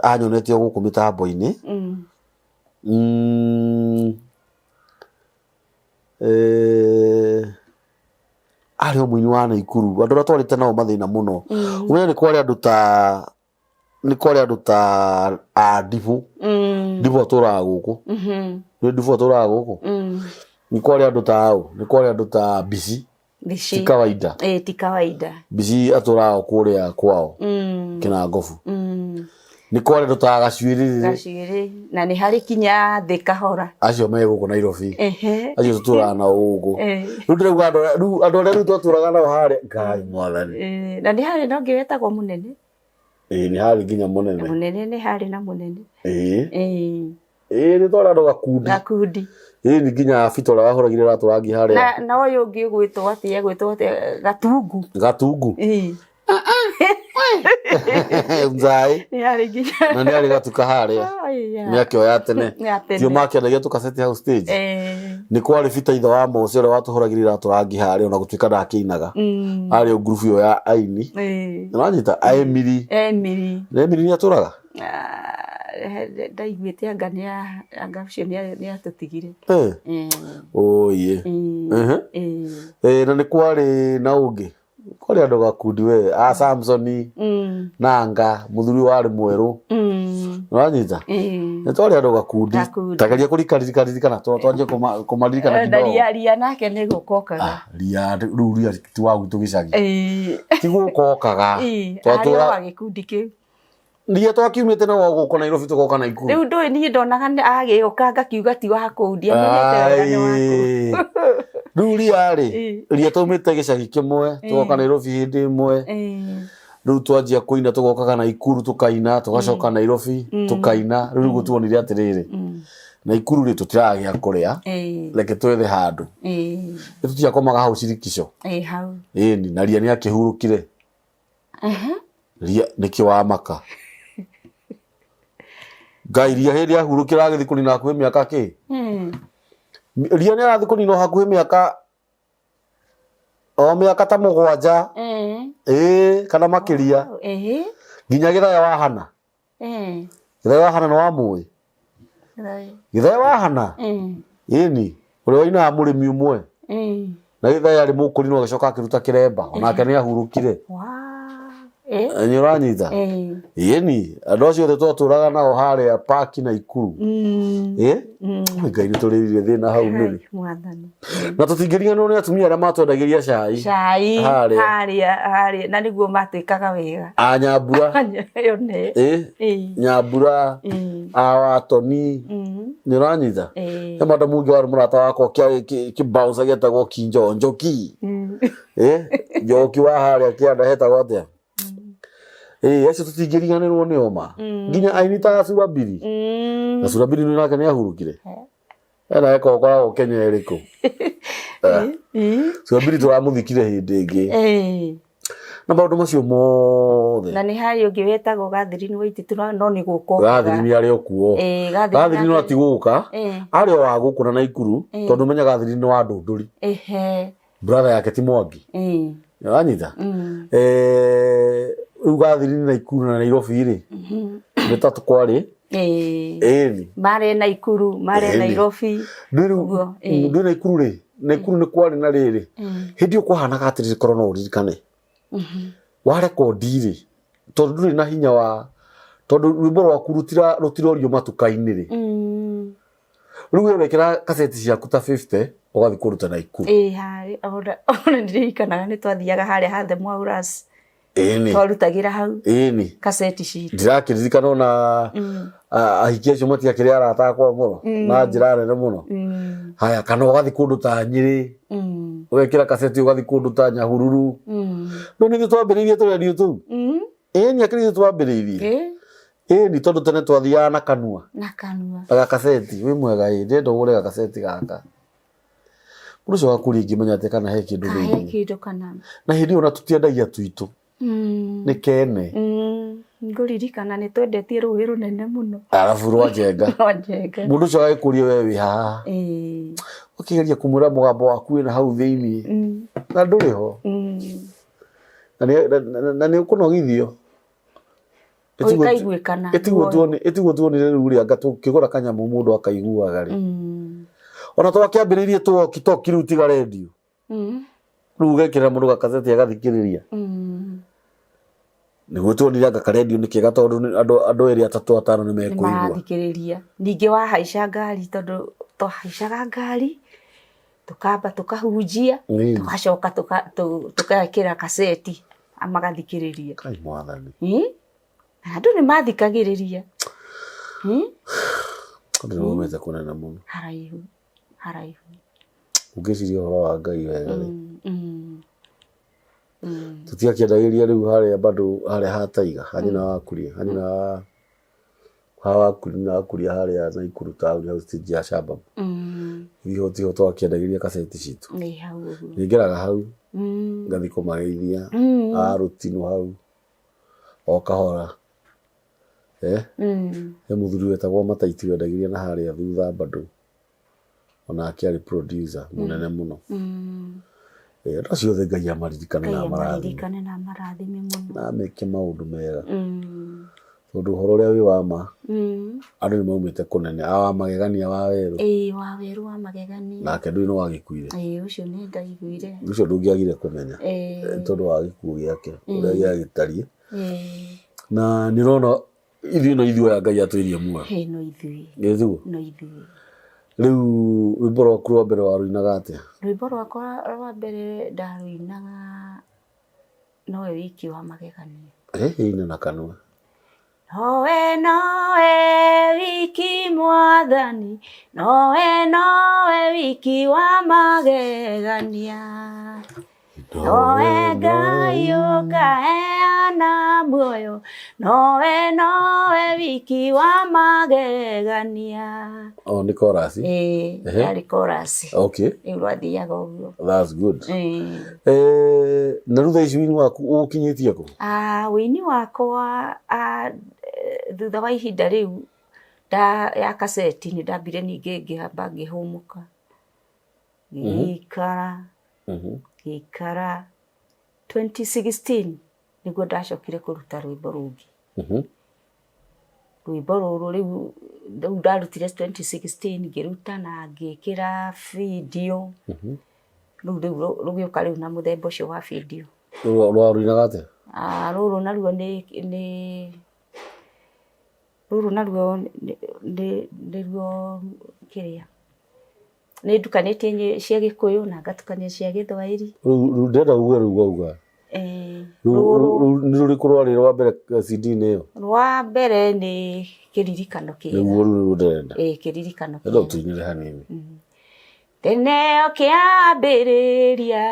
Anyonete o gũkũ mĩtambo-inĩ. Arĩ o mũini wa Naikuru, andũ arĩa twarĩte nao mathĩna mũno. Ũmenye nĩ kwarĩ andũ ta, nĩ kwarĩ andũ ta a Ndibũ. Ndibũ atũraga gũkũ. Nĩ Ndibũ atũraga gũkũ. Nĩ kwarĩ andũ ta aũ, nĩ kwarĩ andũ ta Mbici. Mbici. Ti kawaida. Ĩĩ ti kawaida. Mbici atũraga o kũrĩa kwao. Kĩnangobu. Nĩ kwarĩ andũ ta Gacuĩrĩ. Gacuĩrĩ. Na nĩ harĩ kinya thĩ kahora. Acio me gũkũ Nairobi. Acio tũtũraga nao gũkũ. Rĩu ndĩrauga andũ arĩa rĩu andũ arĩa rĩu twatũraga nao harĩa Ngai mwathani. Na nĩ harĩ na ũngĩ wetagwo Mũnene. Ĩĩ nĩ harĩ nginya Mũnene. Mũnene nĩ harĩ na Mũnene. Ĩĩ. Ĩĩ nĩ twarĩ andũ gakundi. Gakundi. Ĩĩ nĩ nginya Bita ũrĩa wahũragire iratũ rangi harĩa. Na ũyũ ũngĩ ũgwĩtwo atĩa, egwĩtwo atĩa, Gatungu. Gatungu. Ĩĩ. Nzai. Nĩ harĩ nginya. Na nĩ harĩ gatuka harĩa. Mĩaka ĩyo ya tene. Ya tene. Tio makĩendagia tũkaceti hau stage. Nĩ kwarĩ Bita ithe wa Mose ũrĩa watũhũragĩra iratũ rangi harĩa ona gũtuĩka ndakĩinaga. Arĩ o ngurubu ĩyo ya aini. Nĩwanyita? A Emily. Emily. Na Emily nĩ atũraga? Ndaiguĩte anga nĩ anga ũcio nĩ atũtigire. Oye. Na nĩ kwarĩ na ũngĩ. Kwarĩ andũ gakundi we, a Samsoni, Nanga, mũthuri warĩ mwerũ. Nĩwanyita? Nĩ twarĩ andũ gakundi. Tageria kũrikaririkana, twanjie kũmaririkana kidogo. Na ria nake nĩ gũka okaga. Ria, rĩu ria ti wa gwitũ gĩcagi. Ti gũka okaga. Arĩ o wa gĩkundi kĩu. Ria twakiumĩte na gũkũ Nairobi tũgoka Naikuru. Rĩu ndũĩ niĩ ndonaga agĩũka ngakiuga ti wa kũu, ndiamenyete wega nĩ wa kũu. Rĩu ria rĩ, ria twaumĩte gĩcagi kĩmwe, tũgoka Nairobi hĩndĩ ĩmwe. Rĩu twanjia kũina tũgokaga Naikuru tũkaina, tũgacoka Nairobi tũkaina. Rĩu nĩguo tuonire atĩrĩrĩ, Naikuru rĩ tũtiragĩa kũrĩa, reke twethe handũ. Nĩ tũtiakomaga hau Shirikisho. Ĩni, na ria nĩ akĩhurũkire. Ria nĩkĩ wamaka? Ngai ria hĩndĩ ahurũkĩra agĩthiĩ kũnina hakuhĩ mĩaka kĩ? Ria nĩ arathiĩ kũnina hakuhĩ mĩaka o mĩaka ta 7. Ĩĩ kana makĩria. Nginya Gĩthaya wa Hana. Gĩthaya wa Hana nĩ wamũĩ? Gĩthaya wa Hana? Ĩni, ũrĩa wainaga mũrĩmi ũmwe. Na Gĩthaya arĩ mũkũrinũ agĩcoka akĩruta kĩremba, onake nĩ ahurũkire. Nĩ ũranyita? Ĩni, andũ acio othe twatũraga nao harĩa paki Naikuru. Ĩ? Ngai nĩ tũrĩrire thĩna hau mĩrĩ. Na tũtingĩriganĩrwo nĩ atumia arĩa matwendagĩria cai. Cai harĩa harĩa na nĩguo matwĩkaga wega. A Nyambura. Ĩ? Nyambura. A Watoni. Nĩ ũranyita? He madamu ũngĩ warĩ mũrata wakwa kĩbounce gĩetagwo Kinjo Njoki. Ĩ? Njoki wa harĩa kĩanda hetagwo atĩa? Ĩ, acio tũtingĩriganĩrwo nĩo ma. Nginya aini ta Surabiri. Na Surabiri nĩ nake nĩ ahurũkire. Ena eko ũkoragwo Kenya ĩrĩkũ? Surabiri tũramũthikire hĩndĩ ĩngĩ. Na maũndũ macio mothe. Na nĩ harĩ ũngĩ wetagwo Gathrini Waititu no nĩ gũka. Gathrini arĩ o kuo. Gathrini no ti gũka. Arĩ o wa gũkũ na Naikuru tondũ menya Gathrini nĩ wa Ndũndũri. Brother yake ti Mwangi. Ũranyita? Rĩu Gathrini Naikuru na Nairobi rĩ, nĩ ta tũkwarĩ. Ĩni. Marĩ Naikuru, marĩ Nairobi. Ndũĩ Naikuru rĩ, Naikuru nĩ kwarĩ na rĩrĩ. Hĩndĩ ĩyo kwahanaga atĩrĩrĩ korwo no ũririkane. Wa rekondi rĩ, tondũ ndũrĩ na hinya wa, tondũ rwĩmbo rwaku rũtirorio matuka-inĩ rĩ. Rĩu we wekĩra kaseti ciaku ta 50 ũgathiĩ kũruta Naikuru. Ĩĩ harĩ ona ndirikanaga nĩ twathiaga harĩa ha The Mwauras. Ĩni. Twarutagĩra hau. Ĩni. Kaseti citũ. Ndirakĩririkana ona ahiki acio matiakĩrĩ arata akwa mũno na njĩra nene mũno. Haya kana ũgathiĩ kũndũ ta Nyĩrĩ. Ũgekĩra kaseti ũgathiĩ kũndũ ta Nyahururu. No nĩ ithuĩ twambĩrĩirie tũrendio tũu. Ĩni akĩrĩ ithuĩ twambĩrĩirie. Ĩni tondũ tene twathiaga na kanua. Na kanua. Na gakaseti wĩ mwega ĩ ndĩrenda ũgũre gakaseti gaka. Mũndũ ũcio wakũria ingĩmenya atĩa kana he kĩndũ thĩinĩ. He kĩndũ kana. Na hĩndĩ ĩyo ona tũtiendagia twitũ. Nĩ kene. Ngũririkana nĩ twendetie rũĩ rũnene mũno. Arabu rwa Njenga. Rwa Njenga. Mũndũ ũcio agĩkũria we wĩ haha. Ũkĩgeria kũmwĩra mũgambo waku wĩna hau thĩinĩ. Na ndũrĩ ho. Na nĩ ũkũnogithio. Ĩkaiguĩkana. Ĩtiguo tuonire rĩu rĩ anga tũkĩgũra kanyamũ mũndũ akaiguaga rĩ. Ona twakĩambĩrĩirie tũwoki toki rĩu tiga rendio. Rĩu ũgekĩrĩra mũndũ gakaseti agathikĩrĩria. Nĩguo tuonire anga karendio nĩ kega tondũ andũ erĩ atatũ atano nĩ mekũigua. Nĩmarathikĩrĩria. Ningĩ wahaica ngari tondũ twahaicaga ngari tũkamba tũkahunjia tũgacoka tũgekĩra kaseti magathikĩrĩria. Kai mwathani. Na andũ nĩ mathikagĩrĩria. Andũ nĩ maumĩte kũnene mũno. Haraihu, haraihu. Ũngĩciria ũhoro wa Ngai wega rĩ. Tũtiakĩendagĩria rĩu harĩa bado harĩa ha Taiga, ha nyina wa Kuria, ha nyina wa ha wa nyina wa Kuria harĩa Naikuru taũni hau stage ya Shabab. Iho tiho twakĩendagĩria kaseti citũ. Nĩ hau ũguo. Ningĩraga hau ngathiĩ kũmageithia a Rũtinũ hau o kahora. He mũthuri wetagwo Mataiti wendagĩria na harĩa thutha bado onake arĩ producer mũnene mũno. Andũ acio othe Ngai amaririkane na amarathime. Na amarathime mũno. Na ameke maũndũ mega. Tondũ ũhoro ũrĩa wĩ wa ma, andũ nĩ maumĩte kũnene. A wa magegania wa werũ. Ĩĩ wa werũ wa magegania. Nake ndũĩ nĩ wagĩkuire. Ĩĩ ũcio nĩ ndaiguire. Ũcio ndũngĩagire kũmenya. Tondũ wa gĩkuũ gĩake ũrĩa gĩagĩtariĩ. Na nĩ ũrona ithuĩ no ithuĩ aya Ngai atũirie muoyo. Ĩĩ no ithuĩ. Gĩthuo. No ithuĩ. Rĩu rwĩmbo rwaku rwa mbere warũinaga atĩa? Rwĩmbo rwakwa rwa mbere ndarũinaga nowe wiki wa magegania. Ĩna na kanua. Nowe nowe wiki mwathani, nowe nowe wiki wa magegania. Nowe Ngai ũkaheana muoyo, nowe nowe wiki wa magegania. Oh, nĩ chorus? Ĩĩ, yarĩ chorus. Okay. Rĩu rwathiaga ũguo. That's good. Na rĩu thaa ici wĩini waku ũkinyĩtie kũ? Wĩini wakwa thutha wa ihinda rĩu ya kaseti nĩ ndambire ningĩ ngĩhamba ngĩhũmũka. Ngĩikara, ngĩikara 2016 nĩguo ndacokire kũruta rwĩmbo rũngĩ. Rwĩmbo rũrũ rĩu ndarutire 2016 ngĩruta na ngĩkĩra video. Rĩu rũgĩũka rĩu na mũthemba ũcio wa video. Rwarũinaga atĩa? Rũrũ naruo nĩ rũrũ naruo nĩruo kĩrĩa nĩ ndukanĩtie cia Gĩkũyũ na ngatukania cia Gĩthwaĩri. Rĩu ndĩrenda uge rĩu wauga. Nĩ rũrĩkũ rwarĩ rwa mbere CD-inĩ ĩyo? Rwa mbere nĩ kĩririkano kĩega. Nĩguo rũu nĩruo ndĩrenda. Ĩĩ kĩririkano kĩega. Ndĩrenda ũtũinĩre hanini. Tene o kĩambĩrĩria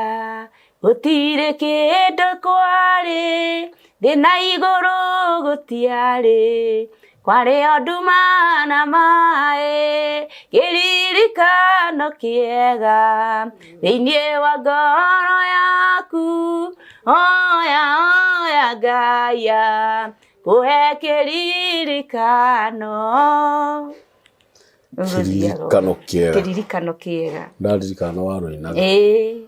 gũtirĩ kĩndũ kwarĩ, thĩ na igũrũ gũtiarĩ, kwarĩ o nduma na maĩ, kĩririkano kĩega thĩinĩ wa ngoro yaku, oya oya Ngai kũhe kĩririkano. Kĩririkano kĩega. Kĩririkano kĩega. Ndaririkana warũinaga. Ĩĩ.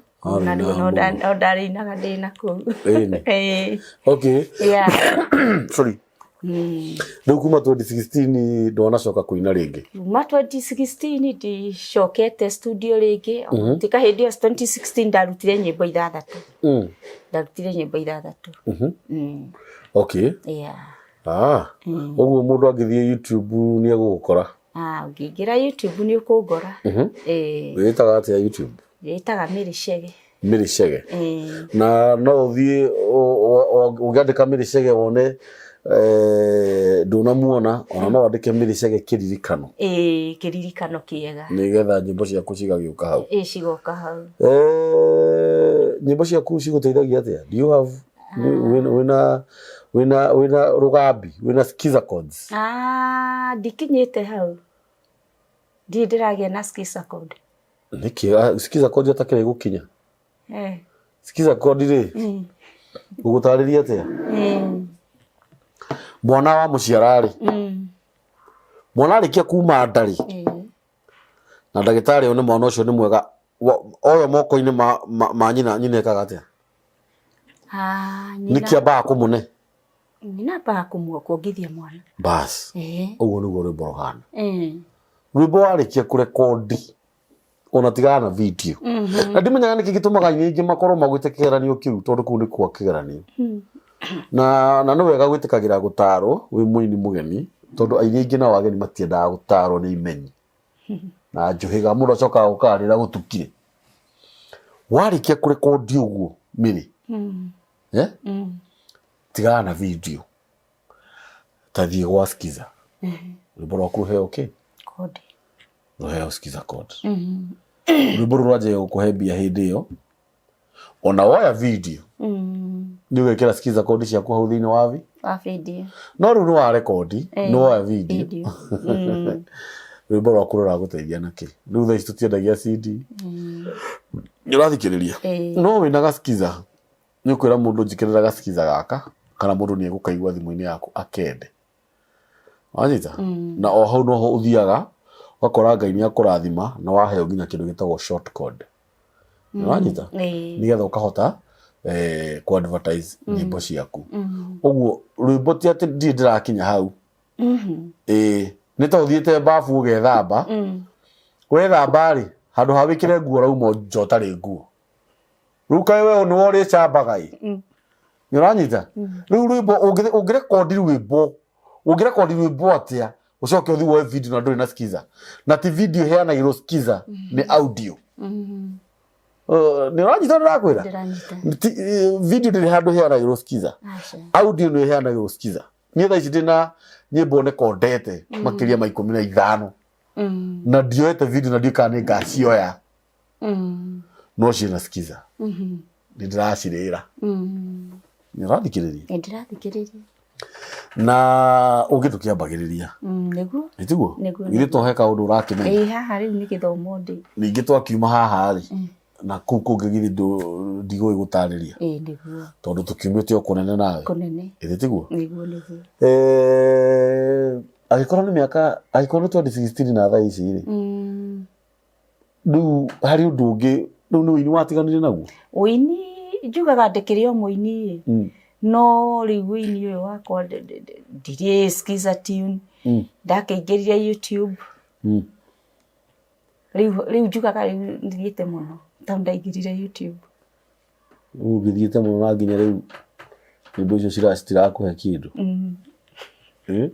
Na rĩu no ndarĩinaga ndĩ na kũu. Ĩĩ. Okay. Yeah. Sorry. Rĩu kuma 2016 ndwanacoka kũina rĩngĩ? Kuma 2016 ndicokete studio rĩngĩ. Tika hĩndĩ ĩyo 2016 ndarutire nyĩmbo ithathatũ. Ndarutire nyĩmbo ithathatũ. Okay. Yeah. Ũguo mũndũ angĩthiĩ YouTube nĩ egũgũkora? Ũngĩingĩra YouTube nĩ ũkũngora. Wĩtaga atĩa YouTube? Wĩtaga Mary Chege. Mary Chege. Na no ũthiĩ ũngĩandĩka Mary Chege wone ndũnamuona, ona no wandĩke Mary Chege kĩririkano. Ĩĩ kĩririkano kĩega. Nĩgetha nyĩmbo ciaku cigagĩũka hau. Ĩĩ cigoka hau. Nyĩmbo ciaku cigũteithagia atĩa? Do you have wĩna wĩna rũgambi, wĩna skiza chords? Ndikinyĩte hau. Ndirĩ ndĩragĩa na skiza chord. Nĩkĩ? Skiza chord atakĩrĩ gũkinya? Skiza chord rĩ, ũgũtarĩria atĩa? Mwana wa mũciara rĩ, mwana arĩkia kuma nda rĩ, na ndagĩtarĩ one mwana ũcio nĩ mwega, oyo moko-inĩ ma nyina, nyina ekaga atĩa? Nĩkĩ ambaga kũmũne? Nyina ambaga kuongithia mwana. Bas. Ũguo nĩguo rwĩmbo rũhana. Rwĩmbo warĩkia kũrekondi Ona tigana na video. Na ndimenyaga nĩkĩ gĩtũmaga aini aingĩ makorwo magwĩte kĩgeranio kĩu, tondũ kũu nĩ kwa kĩgeranio. Na nĩ wega gwĩtĩkagĩra gũtarwo wĩ mũini mũgeni, tondũ aini aingĩ nao ageni matiendaga gũtarwo nĩ imenyi na njũhĩga. Mũndũ acokaga gũkarĩra gũtukire warĩkia kũrekondi ũguo mĩrĩ. Eh? Tigana na video, tathiĩ gwa Skiza, rwĩmbo rwaku rũheo kĩ? Kodi. Rũheo Skiza code. Rwĩmbo rũu rwanjagia gũkũhe mbia hĩndĩ ĩyo. Ona woya video, nĩ ũgekĩra Skiza code ciaku hau thĩinĩ wa vi Wa video. No rĩu nĩ wa rekondi, nĩ woya video, Video. Rwĩmbo rwaku rũragũteithia na kĩ? Rĩu thaa ici tũtiendagia CD. Nĩ ũrathikĩrĩria? No wĩna gaskiza, nĩ ũkwĩra mũndũ, "Njĩkĩrĩra gaskiza gaka," kana mũndũ nĩ egũkaigua thimũ-inĩ yaku akende. Wanyita? Na o hau noho ũthiaga ũgakora Ngai nĩ akũrathima na waheo nginya kĩndũ gĩtagwo short code. Nĩ wanyita? Ĩĩ. Nĩgetha ũkahota ku advertise nyĩmbo ciaku. Ũguo rwĩmbo ti atĩ ndirĩ ndĩrakinya hau. Ĩĩ, nĩ ta ũthiĩte babu ũgethamba. Wethamba rĩ, handũ ha wĩkĩre nguo ũrauma nja ũtarĩ nguo. Rĩu kaĩ we nĩwe ũrĩcambaga ĩ? Nĩ ũranyita? Rĩu rwĩmbo ũngĩrekondi rwĩmbo, ũngĩrekondi rwĩmbo atĩa ũcoke ũthiĩ woe video na ndũrĩ na Skiza? Na ti video ĩheanagĩrwo Skiza, nĩ audio. Nĩ ũranyita ũrĩa ndĩrakwĩra? Ndĩranyita. Video ndĩrĩ handũ ĩheanagĩrwo Skiza. Aca. Audio nĩ ĩheanagĩrwo Skiza. Niĩ thaa ici ndĩna nyĩmbo nekondete makĩria ma 15 na ndioete video na ndiũĩ kana nĩ ngacioya, no ciĩna Skiza, nĩ ndĩracirĩra. Nĩ ũrathikĩrĩria? Nĩ ndĩrathikĩrĩria. Na ũngĩ tũkĩambagĩrĩria. Nĩguo. Nĩtiguo? Nĩguo. Githĩ to he kaũndũ ũrakĩmenya? Ĩĩ, haha rĩu nĩ gĩthomo ndĩ. Ningĩ twakiuma haha rĩ, na kũu kũngĩ githĩ ndigũĩ gũtarĩria? Ĩĩ, nĩguo. Tondũ tũkiumĩte o kũnene nawe. Kũnene. Ĩthĩ tiguo? Nĩguo, nĩguo. Angĩkorwo nĩ mĩaka, angĩkorwo nĩ 2016 na thaa ici rĩ, rĩu harĩ ũndũ ũngĩ, rĩu nĩ ũini watiganire naguo? Ũini njugaga ndĩkĩrĩ o mũini ĩ. No rĩu ũini ũyũ wakwa ndirĩ Skiza tune. Ndakĩingĩrire YouTube. Rĩu njugaga rĩu thiĩte mũno tondũ ndaingĩrire YouTube. Rĩu ũgĩthiĩte mũno na nginya rĩu nyĩmbo icio citirakũhe kĩndũ. Eh?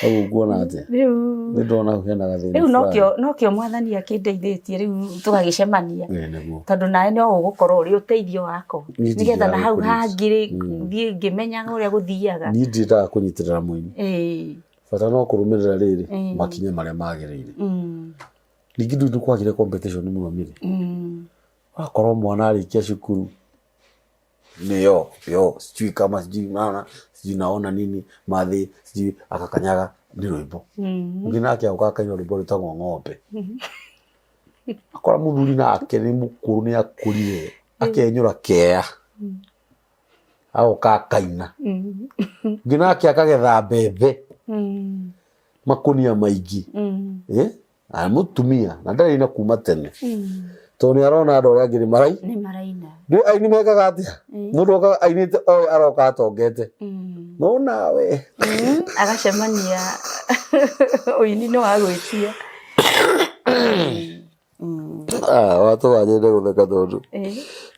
Hau ũkuona atĩa? Rĩu Nĩ ndona hau hena gathĩna rĩu fulani. Nokĩo Mwathani akĩndeithĩtie rĩu tũgagĩcemania. Ĩĩ, nĩguo. Tondũ nawe no ũgũkorwo ũrĩ ũteithio wakwa Niĩ nĩgetha na hau ndingĩaga hangĩ rĩ thiĩ ngĩmenyaga ũrĩa gũthiaga. Niĩ ndiendaga kũnyitĩrĩra mũini. Bata no kũrũmĩrĩra rĩrĩ makinya marĩa magĩrĩire. Ningĩ ndũĩ nĩ kwagire competition mũno mĩrĩ. Wakorwo mwana arĩkia cukuru nĩyo yo sijui kama sijui naona sijui naona nini mathĩ sijui akakanyaga nĩ rwĩmbo. Ũngĩ nake agoka akaina rwĩmbo rwĩtagwo Ng'ombe. Akora mũthuri nake nĩ mũkũrũ, nĩ akũrire, akenyũra kea, agoka akaina. Ũngĩ nake akagetha mbembe makũnia maingĩ. Eh? Na mũtumia na ndarĩ na kuma tene tondũ nĩ arona andũ arĩa angĩ nĩ marai Nĩ maraina. Nĩ aini mekaga atĩa? Mũndũ okaga ainĩte oĩ aroka atongete, no nawe Agacemania ũini nĩ wa gwĩtia. Ah, watũma nyende gũtheka tondũ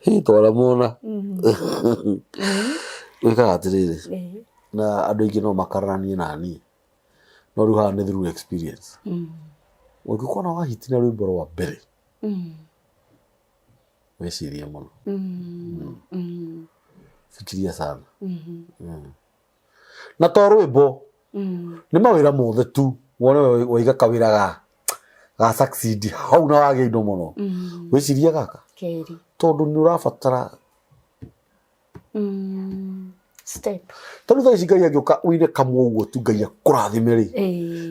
hĩ twaramwona wĩkaga atĩrĩrĩ, na andũ aingĩ no makararanie na niĩ, no rĩu haha nĩ through experience. Ũngĩkona wahitina rwĩmbo rwa mbere, wĩcirie mũno. Fikiria sana. Na to rwĩmbo, nĩ mawĩra mothe tu. Wone waiga kawĩra ga succeed hau na wagĩa indo mũno, wĩcirie gaka Kerĩ. Tondũ nĩ ũrabatara Step. Tondũ thaa ici Ngai angĩũka ũine kamwe ũguo tu, Ngai akũrathime rĩ,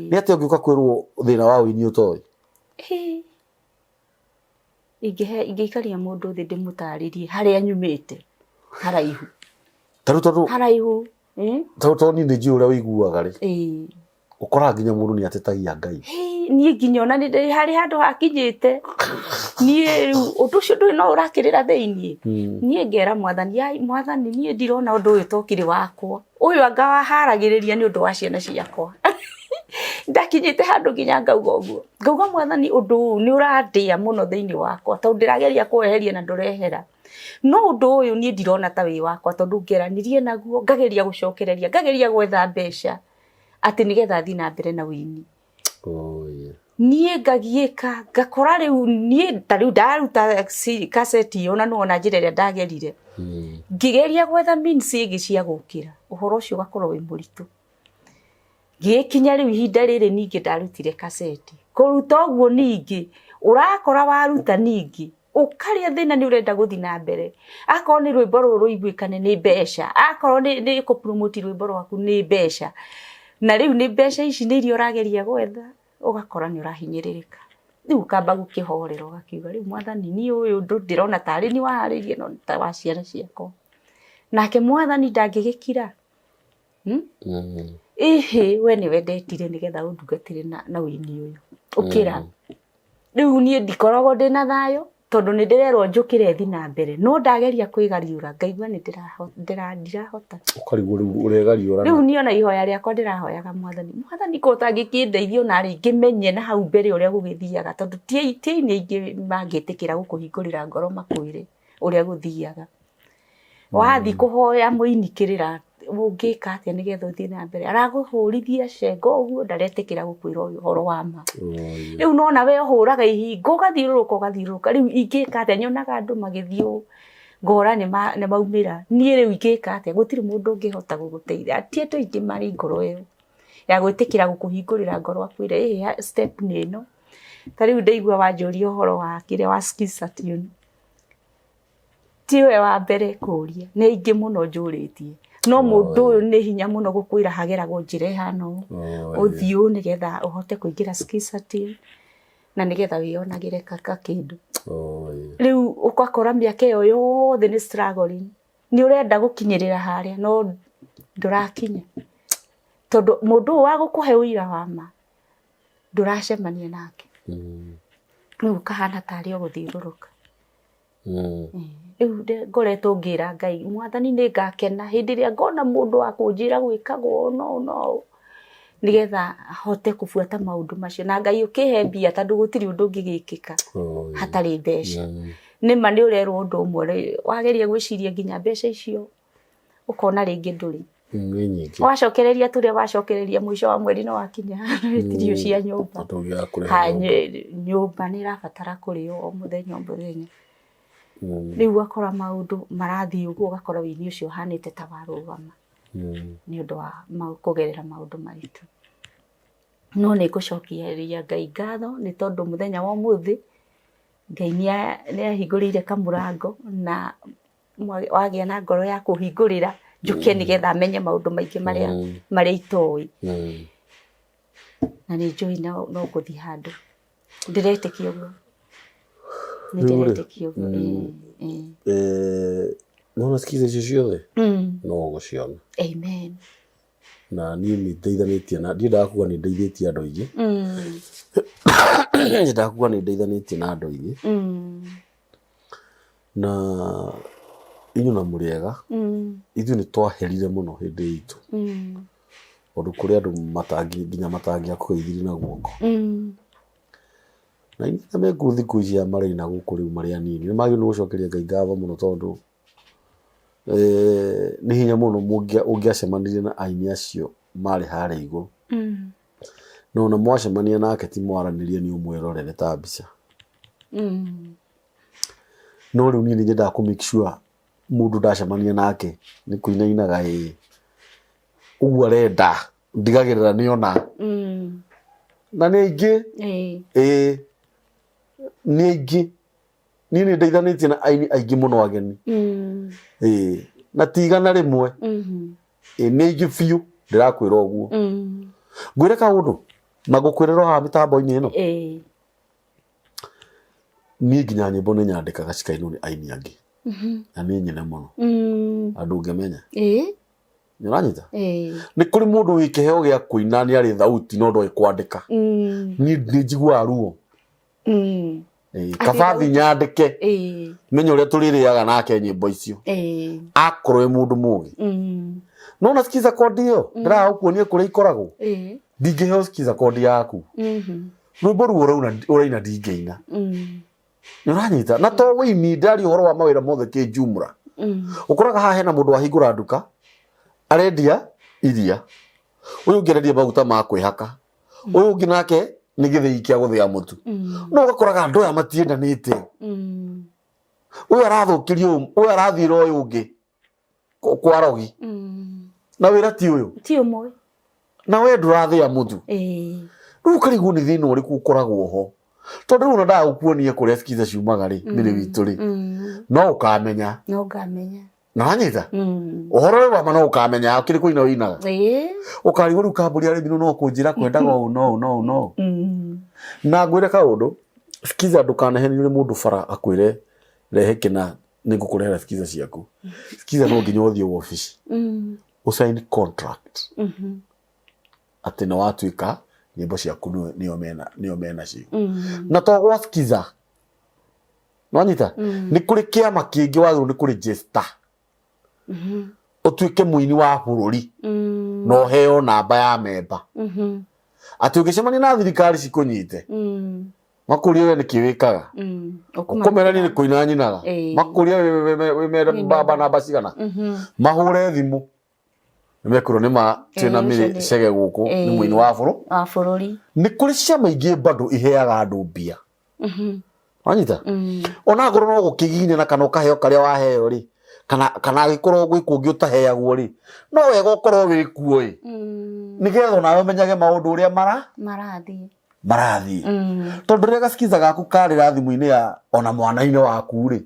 nĩ atĩa ũngĩũka kwĩrwo thĩna wa ũini ũtoĩ? Ĩĩ. Ingĩikaria mũndũ thĩ ndĩmũtarĩrie harĩa nyumĩte haraihu. Ta rĩu tondũ Haraihu. Ta rĩu tondũ niĩ nĩ njũĩ ũrĩa ũiguaga rĩ, Ĩĩ. ũkoraga nginya mũndũ nĩ atetagia Ngai. Hĩ, niĩ nginya ona nĩ ndĩ harĩ handũ hakinyĩte niĩ rĩu ũndũ ũcio ndũrĩ no ũrakĩrĩra thĩiniĩ. Niĩ ngera Mwathani, "Ai, Mwathani, niĩ ndirona ũndũ ũyũ tokire wakwa ũyũ, anga waharagĩrĩria nĩ ũndũ wa ciana ciakwa." Ndakinyĩte handũ nginya ngauga ũguo, ngauga Mwathani, ũndũ ũyũ nĩ ũrandĩa mũno thĩinĩ wakwa, tondũ ndĩrageria kũweheria na ndũrehera. No ũndũ ũyũ niĩ ndirona ta wĩ wakwa, tondũ ngeranirie naguo, ngageria gũcokereria, ngageria gwetha mbeca atĩ nĩgetha thiĩ na mbere na wĩini. Oh, yeah. Niĩ ngagiĩka, ngakora rĩu niĩ ta rĩu ndaruta kaseti ĩyo, na nĩwona njĩra ĩrĩa ndagerire, ngĩgeria gwetha means ĩngĩ cia gũkĩra ũhoro ũcio, ũgakorwo wĩ mũritũ. Ngĩgĩkinya rĩu ihinda rĩrĩ ningĩ ndarutire kaseti, kũruta ũguo ningĩ ũrakora waruta ningĩ ũkarĩa thĩna, nĩ ũrenda gũthiĩ na mbere. Akorwo nĩ rwĩmbo rũrũ rũiguĩkane nĩ mbeca, akorwo nĩ kũ-promote rwĩmbo rwaku nĩ mbeca, na rĩu nĩ mbeca ici nĩ iria ũrageria gwetha, ũgakora nĩ ũrahinyĩrĩrĩka. Rĩu ũkamba gũkĩhorera, ũgakiuga, rĩu Mwathani, niĩ ũyũ ũndũ ndĩrona tarĩ niĩ waharĩirie, no nĩ ta wa ciana ciakwa. Nake Mwathani ndangĩgĩkira. Ĩhĩ, we nĩwe ndetire nĩgetha ũndungatĩre na wĩini ũyũ ũkĩra. Rĩu niĩ ndikoragwo ndĩna thayũ, tondũ nĩ ndĩrerwo njũkĩre thiĩ na mbere, no ndageria kwĩgariũra ngaigua nĩ ndirahota. Ũkarigwo rĩu ũregariũra. Rĩu niĩ ona ihoya rĩakwa ndĩrahoyaga Mwathani, Mwathani, ko ũtangĩkĩndeithia ona rĩ ngĩmenye na hau mbere ũrĩa gũgĩthiaga, tondũ ti aini aingĩ mangĩtĩkĩra gũkũhingũrĩra ngoro makwĩre ũrĩa gũthiaga. Wathiĩ kũhoya mũini kĩrĩra, ũngĩka atĩa nĩgetha ũthiĩ na mbere, aragũhũrithia cenga ũguo, ndaretĩkĩra gũkwĩra ũhoro wa ma. Rĩu nona we ũhũraga ihingo, ũgathiũrũrũka ũgathiũrũrũka, rĩu ingĩka atĩa? Nyonaga andũ magĩthiĩ ũũ, ngora nĩ maumĩra, niĩ rĩu ingĩka atĩa? Gũtirĩ mũndũ ũngĩhota gũgũteithia. Ti andũ aingĩ marĩ ngoro ĩyo ya gwĩtĩkĩra gũkũhingũrĩra ngoro akwĩre, ĩhĩ, step nĩ ĩno. Ta rĩu ndaigua wanjũria ũhoro wa kĩrĩa wa Skiza Tune, tiwe wa mbere kũria, nĩ aingĩ mũno njũrĩtie, no mũndũ ũyũ nĩ hinya mũno gũkwĩra hageragwo njĩra ĩhana ũũ, ũthiĩ ũũ nĩgetha ũhote kũingĩra Skiza Tune, na nĩgetha wĩyonagĩre kakĩndũ. Rĩu ũgakora mĩaka ĩyo yothe nĩ struggling, nĩ ũrenda gũkinyĩrĩra harĩa no ndũrakinya, tondũ mũndũ ũyũ wa gũkũhe ũira wa ma ndũracemania nake. Rĩu ũkahana tarĩ o gũthiũrũrũka. Rĩu ngoretwo ngĩra Ngai, Mwathani, nĩ ngakena hĩndĩ ĩrĩa ngona mũndũ wa kũnjĩra gwĩkagwo ũũ na ũũ na ũũ, nĩgetha hote kũbuata maũndũ macio. Na Ngai ũkĩhe mbia, tondũ gũtirĩ ũndũ ũngĩgĩkĩka hatarĩ mbeca. Nĩma nĩ ũrerwo ũndũ ũmwe, wageria gwĩciria nginya mbeca icio ũkona rĩngĩ ndũrĩ. Nĩ nyingĩ. Wacokereria tũrĩa wacokereria, mũico wa mweri nĩ wakinya, wĩtirio cia nyũmba. Tũgĩaga kũrĩha Ha, nyũmba. Nyũmba nĩ ĩrabatara kũrĩo o mũthenya o mũthenya. Rĩu ũgakora maũndũ marathiĩ ũguo, ũgakora wĩini ũcio ũhanĩte ta warũgama nĩ ũndũ wa kũgerera maũndũ maritũ. No nĩ ngũcokeria Ngai ngatho, nĩ tondũ mũthenya wa ũmũthĩ Ngai nĩ ahingũrĩire kamũrango, na wagĩa na ngoro ya kũhingũrĩra njũke nĩgetha menye maũndũ maingĩ marĩa marĩa itoĩ. Na nĩ njũĩ no ngũthiĩ handũ. Ndĩretĩkia ũguo, nĩ Rĩu rĩ, ndĩretĩkia ũguo, ĩĩ. Nĩwona Skiza icio ciothe no ũgũciona. Amen. Na niĩ nĩ ndeithanĩtie na ndiendaga kuga nĩ ndeithĩtie andũ aingĩ, nyendaga kuga nĩ ndeithanĩtie na andũ aingĩ. Na inyuĩ na mũrĩ ega, ithuĩ nĩ twaherire mũno hĩndĩ itũ, tondũ kũrĩ andũ matangi nginya matangĩakũgeithirie na guoko. Na inyuĩ arĩa me kũu thikũ ici aya maraina gũkũ rĩu marĩ anini, nĩ magĩrĩirwo nĩ gũcokeria Ngai ngatho mũno, tondũ nĩ hinya mũno ũngĩacemanirie na aini acio marĩ harĩa igũrũ. No ona mwacemania nake ti mwaranĩrie, nĩ ũmwĩrorere ta mbica. No rĩu niĩ nĩ nyendaga kũ make sure mũndũ ndacemania nake nĩ kũinainaga, ĩĩ, ũguo arenda, ndigagĩrĩra nĩ ona. Na nĩ aingĩ. Ĩĩ, nĩ aingĩ. Niĩ nĩ ndeithanĩtie na aini aingĩ mũno ageni. Ĩĩ, na ti 100. Ĩĩ, nĩ aingĩ biũ, ndĩrakwĩra ũguo. Ngwĩre kaũndũ na ngũkwĩrĩra o haha mĩtambo-inĩ ĩno. Niĩ nginya nyĩmbo nĩ nyandĩkaga cikainwo nĩ aini angĩ. Na nĩ nyene mũno. Na ndũngĩmenya. Nĩ ũranyita? Nĩ kũrĩ mũndũ wĩ kĩheo gĩa kũina, nĩ arĩ thauti, no ndoĩ kwandĩka. Niĩ nĩ njiguaga ruo. Kaba thi nyandĩke menye ũrĩa tũrĩrĩaga nake nyĩmbo icio akorwo wĩ mũndũ mũgĩ. No na skiza kodi ĩyo ndĩragũkuonia kũrĩa ikoragwo, ndingĩheo skiza kodi yaku, rwĩmbo ruo ũraina ndingĩina. Nĩ ũranyita? Na to wĩini, ndaria ũhoro wa mawĩra mothe kĩnjumra. Ũkoraga haha hena mũndũ wahingũra nduka arendia iria, ũyũ ũngĩ arendia maguta ma kwĩhaka, ũyũ ũngĩ nake nĩ gĩthĩi kĩa gũthĩa mũtu. No ũgakoraga andũ aya matiendanĩte, ũyũ arathũkĩria ũyũ, ũyũ arathiĩra ũyũ ũngĩ kwa rogi, na wĩra ti ũyũ, ti ũmwe, na we ndũrathĩa mũtu. Rĩu ũkarigwo nĩ thĩna ũrĩkũ ũkoragwo ho, tondũ rĩu ona ndagũkuonia kũrĩa skiza ciumaga rĩ, mĩrĩ witũ rĩ, no ũkamenya. No ngamenya. Na wanyita ũhoro ũyũ wa ma, no ũkamenya ũkĩrĩ kũina ũinaga, ũkarigwo rĩu kambũri arĩmi no kũnjĩra kwendaga ũũ no ũũ no ũũ no ũũ. Na ngwĩre kaũndũ, skiza ndũkanahenio nĩ mũndũ bara akwĩre rehe kĩna nĩ ngũkũrehera skiza ciaku. Skiza no nginya ũthiĩ wabici ũsign contract atĩ nĩ watuĩka nyĩmbo ciaku nĩo mena cio. Na to gwa skiza, nĩwanyita, nĩ kũrĩ kĩama kĩngĩ wagĩrĩirwo nĩ kũregister ũtuĩke mũini wa bũrũri na ũheo namba ya memba, atĩ ũngĩcemania na thirikari cikũnyite, makũrie we nĩkĩ wĩkaga, ũkũmera niĩ nĩ kũina nyinaga. Makũrie wĩ memba namba cigana, mahũre thimũ nĩ mekwĩrwo nĩ ma twĩna ũcio mĩrĩ cege gũkũ nĩ mũini wa bũrũ wa bũrũri. Nĩ kũrĩ ciama ingĩ bado iheaga andũ mbia, wanyita? Ona akorwo no gũkĩginyana kana ũkaheo karĩa waheo rĩ, kana angĩkorwo gwĩ kũngĩ ũtaheagwo rĩ, no wega ũkorwo wĩ kuo ĩ, nĩgetha onawe ũmenyage maũndũ ũrĩa mara marathiĩ. Marathiĩ, tondũ rĩrĩa gasikiza gaku karĩra thimũ-inĩ ya ona mwana-inĩ waku rĩ,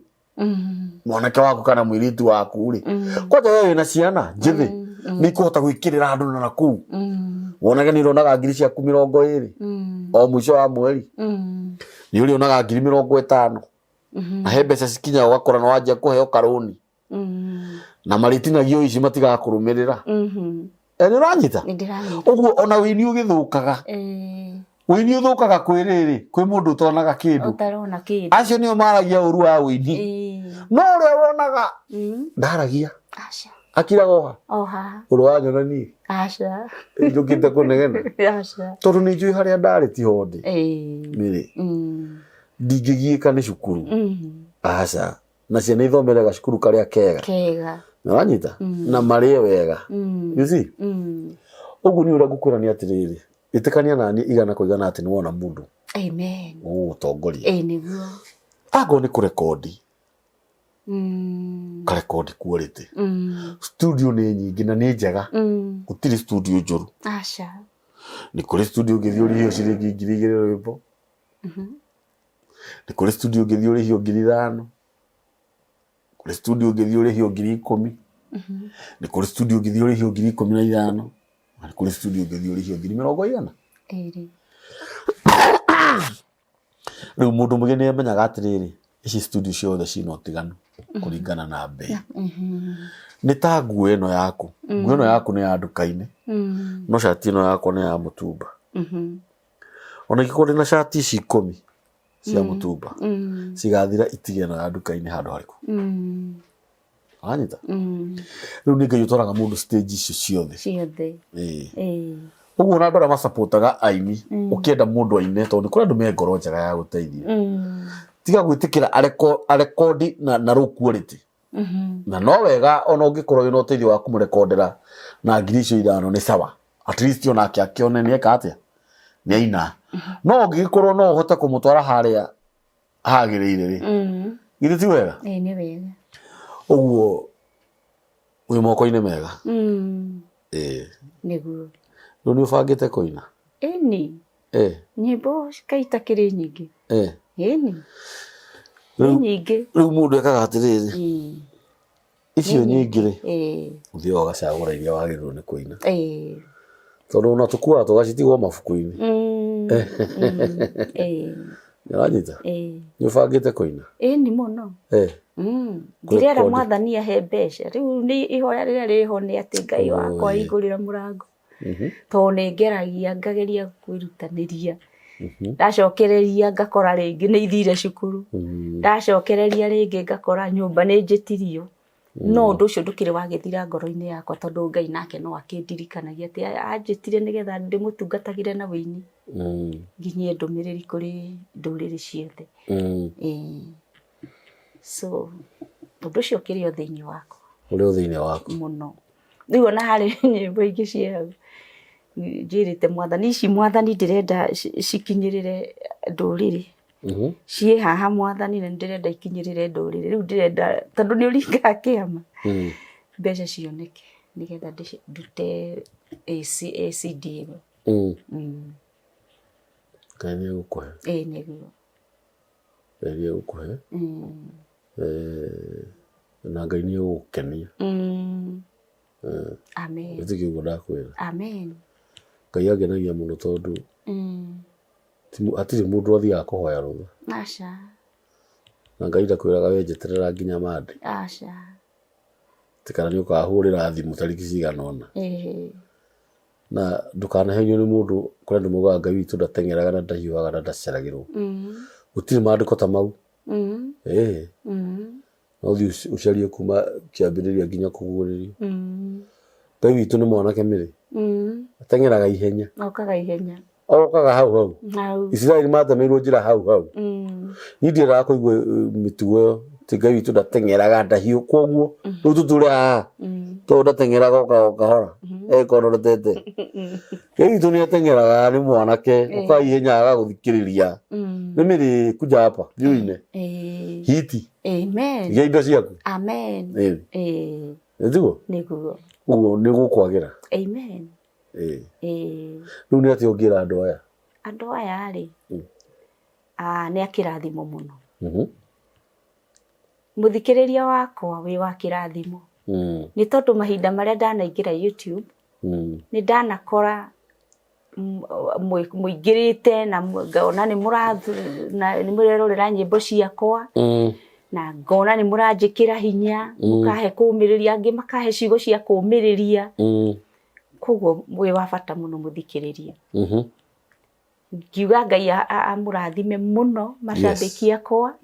mwanake waku kana mũirĩtu waku rĩ, kwanja we wĩna ciana njĩthĩ, nĩ ikũhota gwĩkĩrĩra andũ na kũu wonage nĩ ũrĩonaga ngiri ciaku 20 o mũico wa mweri, nĩ ũrĩonaga ngiri 50, na he mbeca cikinyaga ũgakora nĩ wanjia kũheo karũni na marĩtinagio ici matigakũrũmĩrĩra. Nĩ ũranyita? Nĩ ndĩranyita. Ũguo ona wĩini ũgĩthũkaga, wĩini ũthũkaga kwĩ rĩrĩ, kwĩ mũndũ ũtonaga kĩndũ. Ũtarona kĩndũ. Acio nĩo maragia ũru wa wĩini, no ũrĩa wonaga ndaragia. Aca. Akiraga oha. O haha. Ũrĩ wanyona niĩ Aca. Njũkĩte kũnegena? Aca. Tondũ nĩ njũĩ harĩa ndarĩ tiho ndĩ mĩrĩ. Ndingĩgiĩka nĩ cukuru, aca, na ciana ithomere gacukuru karĩa kega. Kega. Nĩwanyita? Na marĩe wega, you see? Ũguo nĩ ũrĩa ngũkwĩra nĩ atĩrĩrĩ, ĩtĩkania nani igana kwa igana atĩ nĩ wona mũndũ Amen. ũgũgũtongoria. Ĩĩ nĩguo. Akorwo nĩ kũrekondi, karekondi quality. Studio nĩ nyingĩ na nĩ njega, gũtirĩ studio njũru. Aca. Nĩ kũrĩ studio ũngĩthiĩ ũrĩhio ciringi 2000 rwĩmbo, nĩ kũrĩ studio ũngĩthiĩ ũrĩhio 5000, kũrĩ studio ũngĩthiĩ ũrĩhio 10,000, nĩ kũrĩ studio ũngĩthiĩ ũrĩhio 15,000, na nĩ kũrĩ studio ũngĩthiĩ ũrĩhio ngiri mĩrongo igana. 2. Rĩu mũndũ mũgĩ nĩ amenyaga atĩrĩrĩ, ici studio ciothe ciĩna ũtiganu kũringana na mbei. Nĩ ta nguo ĩno yaku, nguo ĩno yaku nĩ ya nduka-inĩ, no cati ĩno yakwa nĩ ya mũtumba. Ona ingĩkorwo ndĩna cati ici 10 cia mũtumba, cigathira itige ĩno ya nduka-inĩ handũ harĩkũ? Wanyita? Rĩu nĩ Ngai ũtwaraga mũndũ stage icio ciothe. Ciothe. Ĩĩ. Ĩĩ. Ũguo ona andũ arĩa macapotaga aini, ũkĩenda mũndũ aine, tondũ nĩ kũrĩ andũ me ngoro njega ya gũteithia, tiga gwĩtĩkĩra arekondi na low quality. Na no wega ona ũngĩkorwo wĩna ũteithio wa kũmũrekondera na ngiri icio 5 nĩ sawa, at least onake akĩone nĩ eka atĩa, nĩ aina. No ũngĩgĩkorwo no ũhote kũmũtwara harĩa hagĩrĩire rĩ, githĩ ti wega? Ĩĩ nĩ wega. Ũguo wĩ moko-inĩ mega. Ĩĩ. Nĩguo. Rĩu nĩ ũbangĩte kũina? Ĩni. Nyĩmbo kaĩ itakĩrĩ nyingĩ. Ĩni. Nĩ nyingĩ. Rĩu mũndũ ekaga atĩrĩrĩ, icio nyingĩ rĩ, ũthiaga ũgacagũra iria wagĩrĩirwo nĩ kũina, tondũ ona tũkuaga tũgacitigwo mabuku-inĩ. Nĩwanyita? Nĩ ũbangĩte kũina? Ĩni mũno. Ndĩrera Mwathani ahe mbeca. Rĩu nĩ ihoya rĩrĩa rĩho nĩ atĩ Ngai wakwa hingũrĩra mũrango. Tondũ nĩ ngeragia, ngageria kwĩrutanĩria. Ndacokereria ngakora rĩngĩ nĩ ithire cukuru. Ndacokereria rĩngĩ ngakora nyũmba nĩ njĩtirio. No ũndũ ũcio ndũkĩrĩ wagĩthira ngoro-inĩ yakwa tondũ Ngai nake no akĩndirikanagia atĩ anjĩtire nĩgetha ndĩmũtungatagĩre na wĩini. Nginyie ndũmĩrĩri kũrĩ ndũrĩrĩ ciothe. Ĩĩ. So ũndũ ũcio ũkĩrĩ o thĩinĩ wakwa. Ũrĩ o thĩinĩ waku. Mũno. Rĩu ona harĩ nyĩmbo ingĩ ciĩ hau njĩrĩte mwathani ici mwathani ndĩrenda cikinyĩrĩre ndũrĩrĩ. Ciĩ haha mwathani na nĩndĩrenda ikinyĩrĩre ndũrĩrĩ. Rĩu ndĩrenda tondũ nĩ ũringaga kĩama mbeca cioneke nĩgetha ndute ACD ĩno. Ngai nĩ egũkũhe. Ĩĩ nĩguo. Ngai nĩ egũkũhe. Na Ngai nĩ egũgũkenia. Amen. Wĩtĩkie ũguo ndakwĩra. Amen. Ngai angenagia mũno tondũ hatirĩ mũndũ athiaga kũhoya rũtha. Aca. Na Ngai ndakwĩraga we njeterera nginya Monday. Aca. Atĩ kana nĩ ũkahũrĩra thimũ tarĩki cigana ũna. Na ndũkanahenio nĩ mũndũ kũrĩ andũ maugaga Ngai witũ ndateng'eraga na ndahiũhaga na ndaceragĩrwo. Gũtirĩ maandĩko ta mau. Ĩĩ. No ũthiĩ ũcarie kuma kĩambĩrĩria nginya kũguũrĩrio. Ngai witũ nĩ mwanake mĩrĩ. Ateng'eraga ihenya. Okaga ihenya. Okaga hau hau. Isiraeli matemeirwo njĩra hau hau. Niĩ ndiendaga kũigua mĩtugo ĩyo atĩ Ngai witũ ndateng'eraga ndahiũ koguo rĩu tũtũre haha tondũ ndateng'eraga okaga o kahora ekonorotete. Ngai witũ nĩ ateng'eraga nĩ mwanake okaga ihenya agagũthikĩrĩria. Nĩ mĩrĩ kuja hapa thiĩ ũine. Hiti. Amen. Iga indo ciaku. Amen. Ĩĩ. Nĩguo? Nĩguo. Ũguo nĩ gũkwagĩra. Amen. Ĩĩ. Rĩu nĩ atĩa ũngĩra andũ aya? Andũ aya rĩ, nĩ a kĩrathimo mũno. Mũthikĩrĩria wakwa wĩ wa kĩrathimo. Nĩ tondũ mahinda marĩa ndanaingĩra YouTube, nĩ ndanakora mũingĩrĩte na ngona nĩ mũrerorera nyĩmbo ciakwa. Na ngona nĩ mũranjĩkĩra hinya, mũkahe kũũmĩrĩria, angĩ makahe ciugo cia kũũmĩrĩria. Koguo wĩ wa bata mũno mũthikĩrĩria. Ngiuga Ngai amũrathime mũno macambĩki akwa.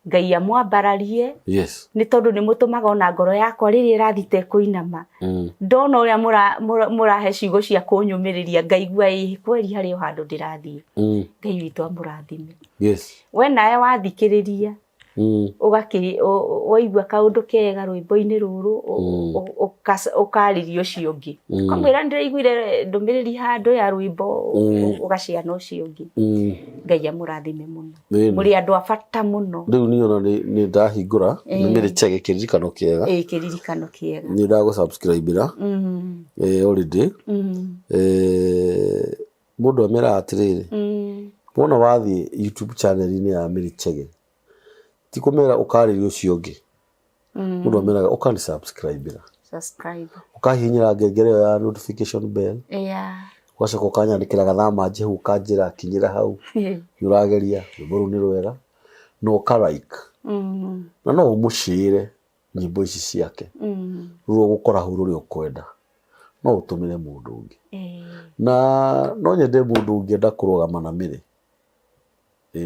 Ngai amwambararie. Nĩ tondũ nĩ mũtũmaga ona ngoro yakwa rĩrĩa ĩrathiĩ ĩtekũinama. Ndona ũrĩa mũrahe ciugo cia kũnyũmĩrĩria ngaigua ĩĩ kweri harĩ o handũ ndĩrathiĩ. Ngai witũ amũrathime. We nawe wathikĩrĩria ũgakĩ waigua kaũndũ kega rwĩmbo-inĩ rũrũ ũkarĩria ũcio ũngĩ. Ũkamwĩra nĩndĩraiguire ndũmĩrĩri handũ ya rwĩmbo ũgaciana ũcio ũngĩ. Ngai amũrathime mũno. Mũrĩ andũ a bata mũno. Rĩu niĩ ona nĩ ndahingũra nĩ Mary Chege kĩririkano kĩega. Ĩĩ kĩririkano kĩega. Nĩ ndagũ subscribe ra. Already. Mũndũ ameraga atĩrĩrĩ. Wona wathiĩ YouTube channel-inĩ ya Mary Chege ti kũmera ũkarĩria ũcio ũngĩ. Mũndũ ameraga ũkani subscribe ra. Subscribe. Ũkahihinyĩra ngengere ĩyo ya notification bell. Ũgacoka ũkanyandĩkĩra gathama njĩhu ũkanjĩra kinyĩra hau. Nĩ ũrageria rwĩmbo rũu nĩ rwega. Na ũka like. Na no ũmũcĩre nyĩmbo ici ciake. Rũrĩa ũgũkora hau rũrĩa ũkwenda. No ũtũmĩre mũndũ ũngĩ. Na no nyende mũndũ ũngĩenda kũrũgama na Mary.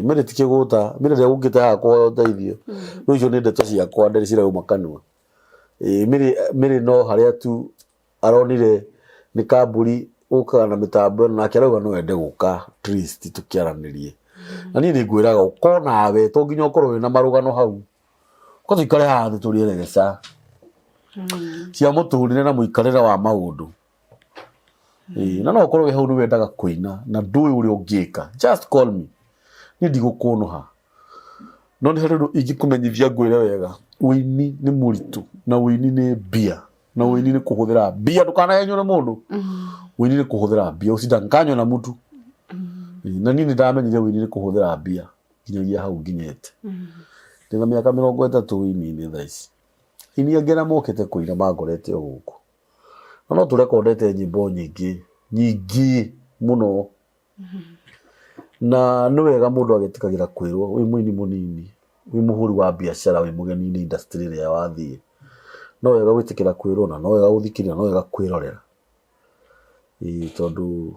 Mary ti kĩgũta, Mary ndegũkĩte haha kũhoya ũteithio. Rĩu icio nĩ ndeto ciakwa ndĩrĩ cirauma kanua. Mary no harĩa tu aronire nĩ kamburi ũkaga na mĩtambo ĩno nake arauga no ende gũka at least tũkĩaranĩrie. Na niĩ nĩ ngwĩraga ũka nawe to nginya ũkorwo wĩna marũgano hau. Ũka tũikare haha thĩ tũrĩe regeca cia mũtũrĩre na mũikarĩre wa maũndũ. Na no ũkorwo wĩ hau nĩ wendaga kũina na ndũĩ ũrĩa ũngĩka. Just call me. Niĩ ndigũkũnũha. No nĩ harĩ ũndũ ingĩkũmenyithia ngwĩre wega. Ũini nĩ mũritũ na ũini nĩ mbia. Na ũini nĩ kũhũthĩra mbia ndũkanahenywo nĩ mũndũ. Ũini nĩ kũhũthĩra mbia usidanganywe na mtu. Na niĩ nĩ ndamenyire ũini nĩ kũhũthĩra mbia nginyagia hau nginyĩte. Ndĩna mĩaka 30 ũini-inĩ thaa ici. Aini angĩ arĩa mokĩte kũina mangorete o gũkũ. Na no tũrekondete nyĩmbo nyingĩ nyingĩ mũno. Na nĩ wega mũndũ agĩtĩkagĩra kwĩrwo wĩ mũini mũnini, wĩ mũhũri wa biacara, wĩ mũgeni-inĩ industry ĩrĩa wathiĩ. No wega gwĩtĩkĩra kwĩrwo na no wega gũthikĩrĩria na no wega kwĩrorera. Ĩĩ tondũ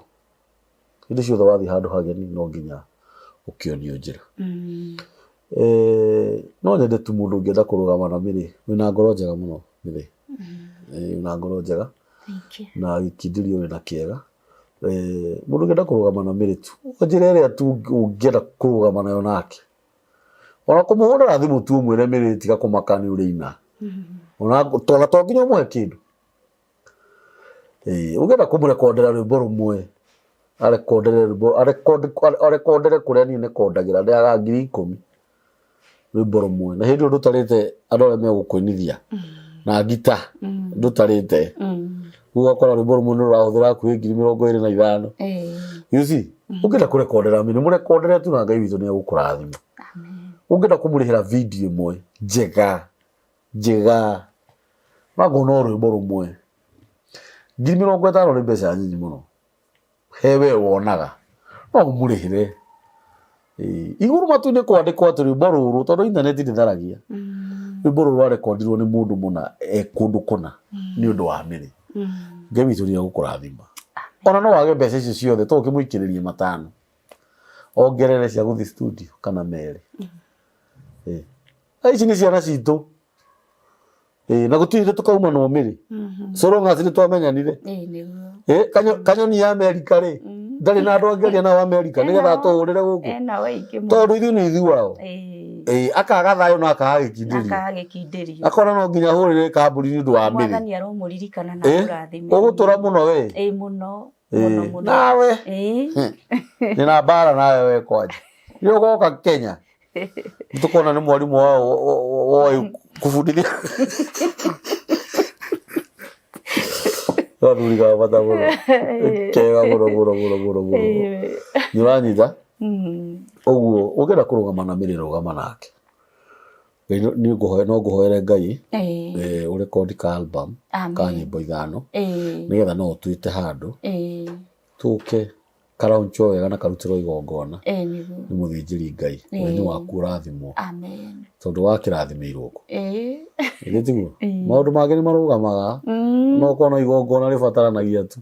Hĩndĩ ciothe wathiĩ handũ hageni no nginya ũkĩonio njĩra. No nyende tu mũndũ ũngĩenda kũrũgama na Mĩrĩ, wĩna ngoro njega mũno Mĩrĩ. Wĩna ngoro njega na gĩkindĩrio wĩna kĩega. Mũndũ ũngĩenda kũrũgama na Mĩrĩ tu, o njĩra ĩrĩa tu ũngĩenda kũrũgama nayo nake. Ona kũmũhũrĩra thimũ tu ũmwĩre Mĩrĩ tiga kũmaka nĩ ũrĩina. Ona to nginya ũmũhe kĩndũ. Ũngĩenda kũmũrekondera rwĩmbo rũmwe, arekondere rwĩmbo, arekondere kũrĩa niĩ nekondagĩra ndĩaga 10,000 rwĩmbo rũmwe. Na hĩndĩ ĩyo ndũtarĩte andũ arĩa megũkũinithia na ngita ndũtarĩte. Rĩu ũgakora rwĩmbo rũmwe nĩ rũrahũthĩra hakuhĩ 25,000. You see? Ũngĩenda kũrekondera Mĩrĩ, mũrekondere tu na Ngai witũ nĩ egũkũrathima. Ũngĩenda kũmũrĩhĩra video ĩmwe njega njega wangũ no rwĩmbo rũmwe 50,000 nĩ mbeca nyinyi mũno he we wonaga no ũmũrĩhĩre. Igũrũ matu-inĩ kwandĩkwo atĩ rwĩmbo rũrũ tondũ intaneti ndĩtharagia, rwĩmbo rũrũ rwarekondirwo nĩ mũndũ mũna e kũndũ kũna nĩ ũndũ wa Mĩrĩ. Ngai witũ nĩ egũkũrathima. Ona no wage mbeca icio ciothe to ũkĩmũikĩrĩrie 5 ongerere cia gũthiĩ studio kana 2. Ici nĩ ciana citũ. Na gũtirĩ hĩndĩ tũkauma na Mĩrĩ. So long as nĩ twamenyanire. Kanyoni ya Amerika rĩ, ndarĩ na andũ angĩaria nao Amerika nĩgetha atũhũrĩre gũkũ. Tondũ ithuĩ nĩ ithuĩ ao. Akaga thayũ na akaga gĩkindĩrio. Akona no nginya ahũrĩre kambuni nĩ ũndũ wa Mĩrĩ. Mwathani aromũririkana na amũrathime. Ũgũtũra mũno we. Mũno. Nawe. Ndĩna mbara nawe we kwanja. Nĩ ũgoka Kenya. Nĩtũkona nĩ mwarimũ woĩ kũbundithia. Gathuri ga bata mũno. Kega mũno mũno mũno mũno mũno. Nĩ ũranyita? Ũguo ũngĩenda kũrũgama na Mĩrĩ rũgama nake. Niĩ ngũhoya no ngũhoere Ngai ũrekondi ka album ka nyĩmbo 5 nĩgetha no ũtwĩte handũ tũke karaunchwo wega na karutĩrwo igongona nĩ mũthĩnjĩri Ngai. Ũini waku ũrathimwo tondũ wakĩrathimĩirwo kũ? Githĩ tiguo? Maũndũ mangĩ nĩ marũgamaga no korwo no igongona rĩbataranagia tu.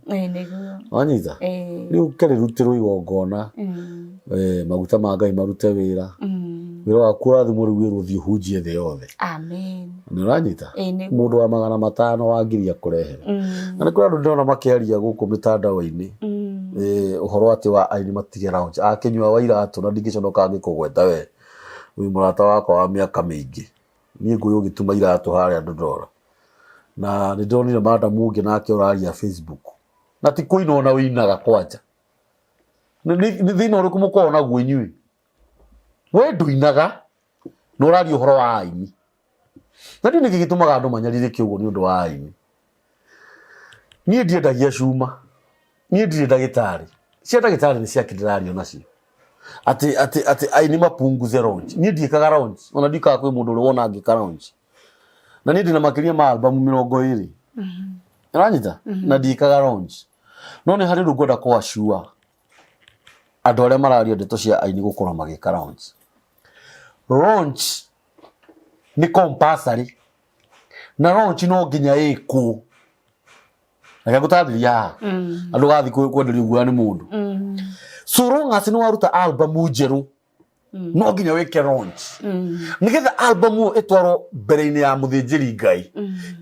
Wanyita? Rĩu kĩrĩrutĩrwo igongona, maguta ma Ngai marute wĩra. Wĩra waku ũrathimwo rĩu wĩrwo ũthiĩ ũhunjie thĩ yothe. Nĩ ũranyita? Mũndũ wa 500 wa 1,000 akũrehere. Na nĩ kũrĩ andũ ndĩrona makĩaria gũkũ mĩtandao-inĩ ũhoro atĩ wa aini matige lounge. Akĩnyua wa iratũ na ndingĩconoka ngĩkũgweta we. Wĩ mũrata wakwa wa mĩaka mĩingĩ. Niĩ ngũĩ ũgĩtuma iratũ harĩa Ndondora. Na nĩ ndĩronire madam ũngĩ nake ũraria Facebook. Na ti kũina ona ũinaga kwanja. Nĩ thĩna ũrĩkũ mũkoragwo naguo inyuĩ? We ndũinaga na ũraria ũhoro wa aini. Na ndiũĩ nĩkĩ gĩtũmaga andũ manyarirĩke ũguo nĩ ũndũ wa aini. Niĩ ndiendagia cuma. Niĩ ndirĩ ndagĩtarĩ. Cia ndagĩtarĩ nĩ ciake ndĩraria nacio. Atĩ atĩ atĩ aini mapunguze launch. Niĩ ndiĩkaga launch. Ona ndikaga kwĩ mũndũ ũrĩ wona ngĩka launch. Na niĩ ndĩna makĩria ma album 20. Ũranyita? Na ndiĩkaga launch. No nĩ harĩ ũndũ ngwenda kũ assure andũ arĩa mararia ndeto cia aini gũkorwo magĩka launch. Launch nĩ compulsory. Na launch no nginya ĩkwo. Reke ngũtarĩrie haha. Andũ gathiĩ kwenderio guoya nĩ mũndũ. So long as nĩ waruta album njerũ, no nginya wĩke launch. Nĩgetha album ĩyo ĩtwarwo mbere-inĩ ya mũthĩnjĩri Ngai,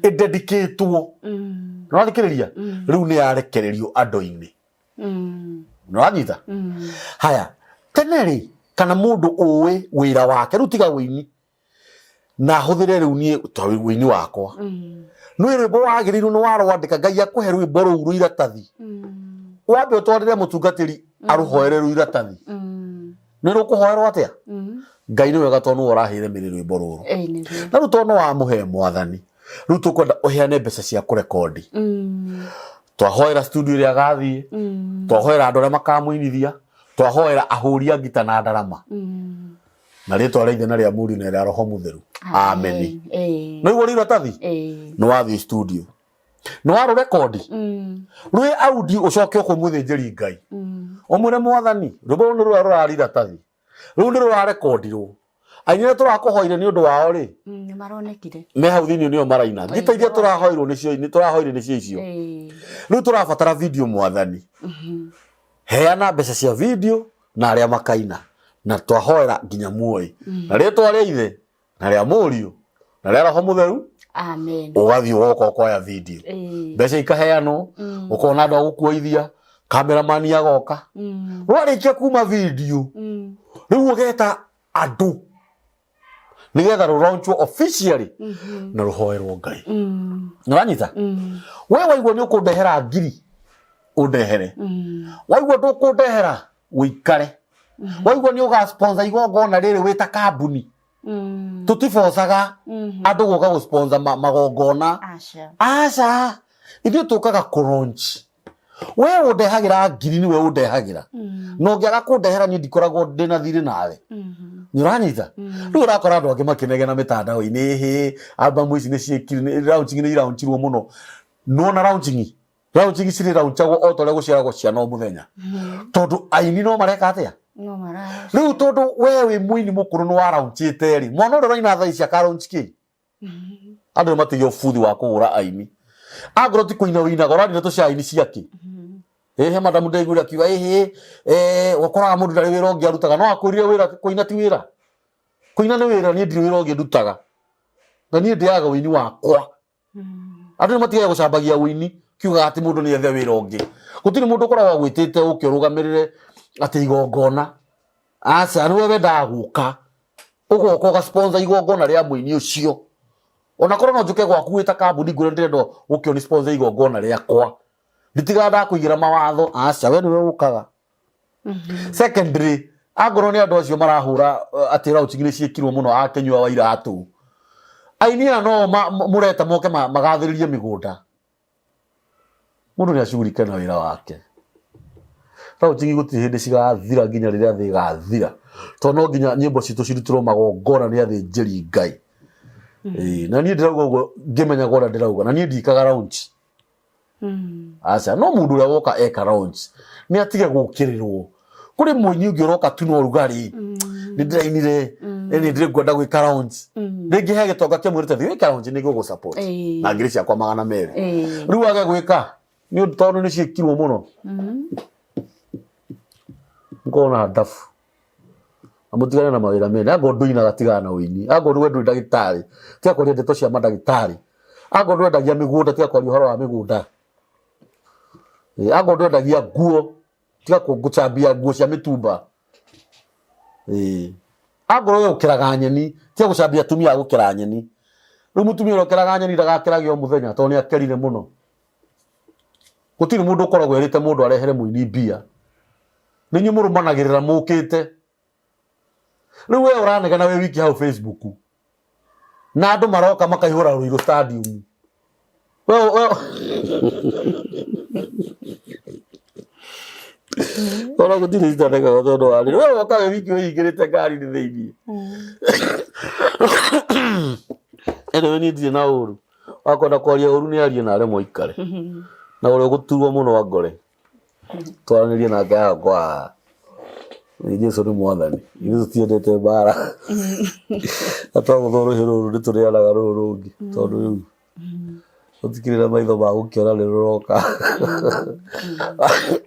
ĩdedicatwo. Nĩwathikĩrĩria? Rĩu nĩ yarekererio andũ-inĩ. Nĩwanyita? Haya, tene rĩ, kana mũndũ ũĩ wĩra wake, rĩu tiga wĩini, na hũthĩre rĩu niĩ ta wĩini wakwa. Nĩ rwĩmbo wagĩrĩirwo nĩ warwandĩka, Ngai akũhe rwĩmbo rũu rwĩ iratathi. Wambe ũtwarĩre mũtungatĩri arũhoere rwĩ iratathi. Nĩ rũkũhoerwo atĩa? Ngai nĩ wega tondũ nĩwe ũraheire Mĩrĩ rwĩmbo rũrũ. Na rĩu tondũ nĩ wamũhe mwathani, rĩu tũkwenda ũheane mbeca cia kũrekondi. Twahoera studio ĩrĩa agathiĩ, twahoera andũ arĩa makamũinithia, twahoera ahũri a ngita na ndarama. Na rĩtwa rĩa Ithe na rĩa Mũriũ na rĩa Roho Mũtheru. Ameni. Nĩ ũguo rĩ iratathi? Nĩ wathiĩ studio. Nĩ warũrekondi? Rwĩ audio ũcoke kwĩ mũthĩnjĩri Ngai. Ũmwĩre mwathani, rwĩmbo rũrũ nĩ rũrĩa rũrarĩ iratathi. Rũu nĩ rũrarekondirwo. Aini arĩa tũrakũhoire nĩ ũndũ wao rĩ, Nĩ maronekire. Me hau thĩinĩ nĩo maraina. Ngita iria tũrahoirwo nĩcio, nĩ tũrahoire nĩcio icio. Rĩu tũrabatara video mwathani. Heana mbeca cia video na arĩa makaina na twahoera nginya muoĩ na rĩtwa rĩa ithe na rĩa mũriũ na rĩa roho mũtheru. Amen. Ũgathiĩ ũgoka ũkoya video, mbeca ikaheanwo, ũkona andũ a gũkuoithia, cameraman agoka. Rwarĩkia kuma video, rĩu ũgeta andũ nĩgetha rũlaunchwo officially na rũhoerwo Ngai. Nĩwanyita? We waigua nĩ ũkũndehera ngiri, ũndehere. Waigua ndũkũndehera, ũikare. Waigua nĩ ũgasponsor igongona rĩrĩ wĩta kambuni, tũtibocaga andũ gũka gũsponsor magongona. Aca. Aca, ithuĩ tũkaga kũlaunch. We ũndehagĩra ngiri, nĩwe ũndehagĩra. Na ũngĩaga kũndehera, niĩ ndikoragwo ndĩna thirĩ nawe. Nĩ ũranyita? Rĩu ũrakora andũ angĩ makĩnegena mĩtandao-inĩ, hĩ, album ici nĩ ciĩkire launching nĩ iraunchirwo mũno. Nona launching cirĩ launchagwo o ta ũrĩa gũciaragwo ciana o mũthenya, tondũ aini no mareka atĩa? No mara. Rĩu tondũ we wĩ mũini mũkũrũ nĩ waraunchĩte rĩ, mwana ũrĩa ũraina thaa ici akaraunch kĩ? Andũ nĩ matige ũbuthi wa kũgũra aini. Angorwo ti kũina ũinaga, ũraria ndeto cia aini ciakĩ? Ĩhĩ, madamu ndaiguire akiuga ĩhĩ, ũkoraga mũndũ ndarĩ wĩra ũngĩ arutaga. No akwĩrire wĩra kũina ti wĩra? Kũina nĩ wĩra. Niĩ ndirĩ wĩra ũngĩ ndutaga na niĩ ndĩaga ũini wakwa. Andũ nĩ matige gũcambagia ũini kiugaga atĩ mũndũ nĩ ethe wĩra ũngĩ. Gũtirĩ mũndũ ũkoragwo agwĩtĩte ũke ũrũgamĩrĩre atĩ igongona. Aca, nĩwe wendaga gũka, ũgoka ũgasponsor igongona rĩa mũini ũcio. Ona korwo no njũke gwaku wĩta kambuni ngwĩre ndĩrenda ũke ũni sponsor igongona rĩakwa, nditigaga ndakũigĩra mawatho. Aca, we nĩwe ũkaga. Secondly, angorwo nĩ andũ acio marahũra atĩ launching nĩ ciĩkirwo mũno akĩnyua wa iratũ, aini aya no mũreta moke magathĩrĩrie mĩgũnda. Mũndũ nĩ acugurike na wĩra wake. Launching gũtirĩ hĩndĩ cigathira nginya rĩrĩa thĩ ĩgathira, tondũ no nginya nyĩmbo citũ cirutĩrwo magongona nĩ athĩnjĩri Ngai. Ĩĩ, na niĩ ndĩrauga ũguo ngĩmenyaga ũrĩa ndĩrauga, na niĩ ndikaga launch. Aca, no mũndũ ũrĩa woka eka launch nĩ atige gũkĩrĩrwo. Kũrĩ mũini ũngĩ ũroka tu na ũrugarĩ, nĩ ndĩrainire, nĩ ndĩrĩ gwĩka launch. Rĩngĩ he gĩtonga kĩamwĩrĩte, "Thiĩ wĩke launch, nĩ ngũgũ support na ngiri ciakwa 200." Rĩu age gwĩka nĩ ũndũ tondũ nĩ ciĩkirwo mũno. Ngona ndabu na mũtigane na mawĩra mene. Angorwo ndũinaga, tigana na ũini. Angorwo we ndũrĩ ndagĩtarĩ, tiga kwaria ndeto cia mandagĩtarĩ. Angorwo ndwendagia mĩgũnda, tiga kwaria ũhoro wa mĩgũnda. Angorwo ndwendagia nguo, tiga gũcambia nguo cia mĩtumba. Angorwo we ũkĩraga nyeni, tiga gũcambia atumia a gũkĩra nyeni. Rĩu mũtumia ũrĩa ũkĩraga nyeni ndagakĩrage o mũthenya tondũ nĩ akerire mũno. Gũtirĩ mũndũ ũkoragwo erĩte mũndũ arehere mũini mbia. Nĩ inyuĩ mũrũmanagĩrĩra mũkĩte. Rĩu we ũranegena wĩ wiki hau Facebook na andũ maroka makaihũra Ruiru Stadium. We ona gũtirĩ itanekaga tondũ wa rĩrĩ we woka wĩ wiki wĩhingĩrĩte ngari-inĩ thĩiniĩ. Anyway, niĩ ndirĩ na ũru wakwenda kwaria ũru nĩ arie na aremwo aikare na ũrĩa ũgũturwo mũno angore twaranĩrie nake hakwa. Nĩ Jesu nĩ mwathani, ithuĩ tũtiendete mbara, na twagũthwo rũhĩ rũrũ nĩ tũrĩanaga rũrũ rũngĩ, tondũ rĩu tũtikĩrĩ na maitho ma gũkĩona nĩ rũroka.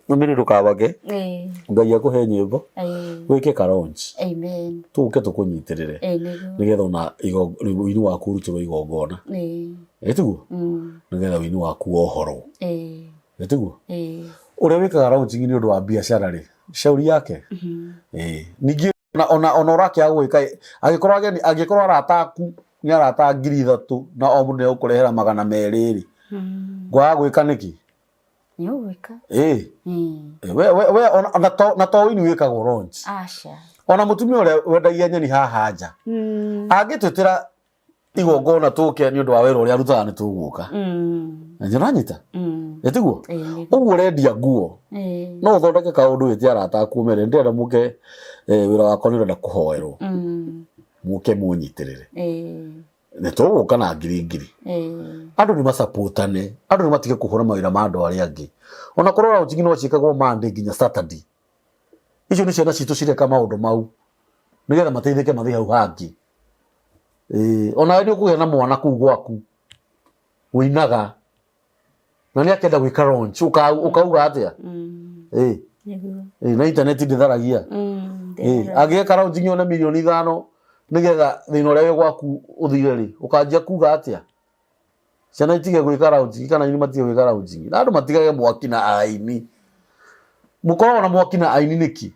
Mĩrĩ ndũkamake. Ngai akũhe nyĩmbo, wĩke ka launch. Amen. Tũke tũkũnyitĩrĩre nĩgetha ona ũini waku ũrutĩrwo igongona. Ĩtiguo? Nĩgetha ũini waku wohorwo. Ĩtiguo? Ũrĩa wĩkaga launching nĩ ũndũ wa biacara rĩ, shauri yake. Ningĩ ona ũrakĩaga gwĩka, angĩkorwo ageni, angĩkorwo arata aku nĩ arata 3,000 na o mũndũ nĩ egũkũrehera 200 rĩ, ngwaga gwĩka nĩkĩ? Nĩ ũgwĩka. We ona to ũini wĩkagwo launch. Aca. Ona mũtumia ũrĩa wendagia nyeni haha nja angĩtwĩtĩra igongona tũke nĩ ũndũ wa wĩra ũrĩa arutaga, nĩ tũgũka. Na nĩũranyita? Ĩtiguo? Nĩguo. Ũguo ũrendia nguo, no ũthondeke kaũndũ wĩte arata aku ũmere ndĩrenda mũke, wĩra wakwa nĩ ũrenda kũhoerwo, mũke mũnyitĩrĩre. Nĩ tũgũka na ngiri ngiri. Andũ nĩ macapotane, andũ nĩ matige kũhũra mawĩra ma andũ arĩa angĩ. Ona korwo launching no ciĩkagwo Monday nginya Saturday, icio nĩ ciana citũ cireka maũndũ mau nĩgetha mateithĩke mathiĩ hau hangĩ. Onawe nĩ ũkũgĩa na mwana kũu gwaku ũinaga na nĩ akenda gwĩka launch, ũkauga atĩa? Nĩguo. Ĩ, na intaneti ndĩtharagia. Ĩ, angĩgeka launching one mirioni 5 nĩgetha thĩna ũrĩa wĩ gwaku ũthire rĩ, ũkanjia kuga atĩa? Ciana itige gwĩka launching kana aini matige gwĩka launching, na andũ matigage mwaki na aini. Mũkoragwo na mwaki na aini nĩkĩ?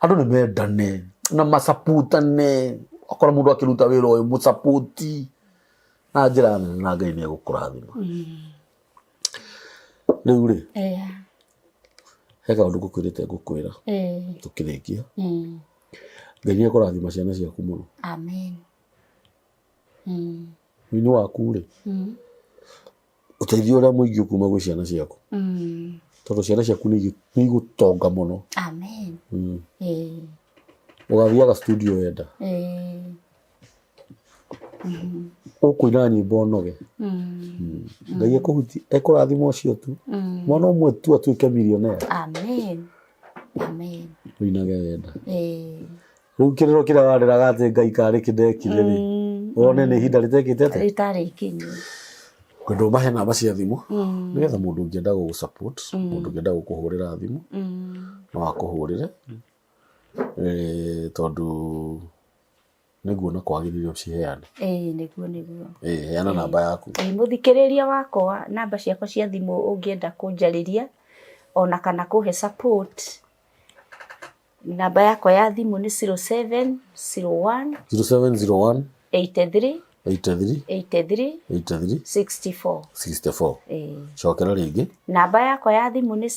Andũ nĩ mendane na macaputane. Okorwo mũndũ akĩruta wĩra ũyũ, mũcaputi na njĩra nene, na Ngai nĩ egũkũrathima. Rĩu rĩ, he kaũndũ ngũkwĩrĩte ngũkwĩra tũkĩrĩkia. Ngai nĩ ekũrathima ciana ciaku mũno. Amen. Wĩini waku rĩ, ũteithio ũrĩa mũingĩ ũkuma gwĩ ciana ciaku, tondũ ciana ciaku nĩ igũtonga mũno. Amen. Ũgathiaga studio wenda, ũkũina nyĩmbo ũnoge. Ngai ekũhuti, ekũrathima ũcio tu, mwana ũmwe tu atuĩke millionaire. Amen. Amen. Ũinage wenda. Rĩu kĩrĩro kĩrĩa warĩraga atĩ Ngai karĩ kĩndekire rĩ, wone nĩ ihinda rĩtekĩte atĩa? Rĩtarĩ ikinyu. Ngwenda ũmahe namba cia thimũ, nĩgetha mũndũ ũngĩenda gũgũ support, mũndũ ũngĩenda gũkũhũrĩra thimũ, no akũhũrĩre, tondũ nĩnguona kwagĩrĩire ũciheane. Ĩĩ, nĩguo nĩguo. Ĩĩ, heana namba yaku. Ĩĩ, mũthikĩrĩria wakwa, namba ciakwa cia thimũ ũngĩenda kũnjarĩria ona kana kũhe support, namba yakwa ya thimũ nĩ 0701 0701 83 83 83 83 64. 64. Ĩĩ. Cokera rĩngĩ. Namba yakwa ya thimũ nĩ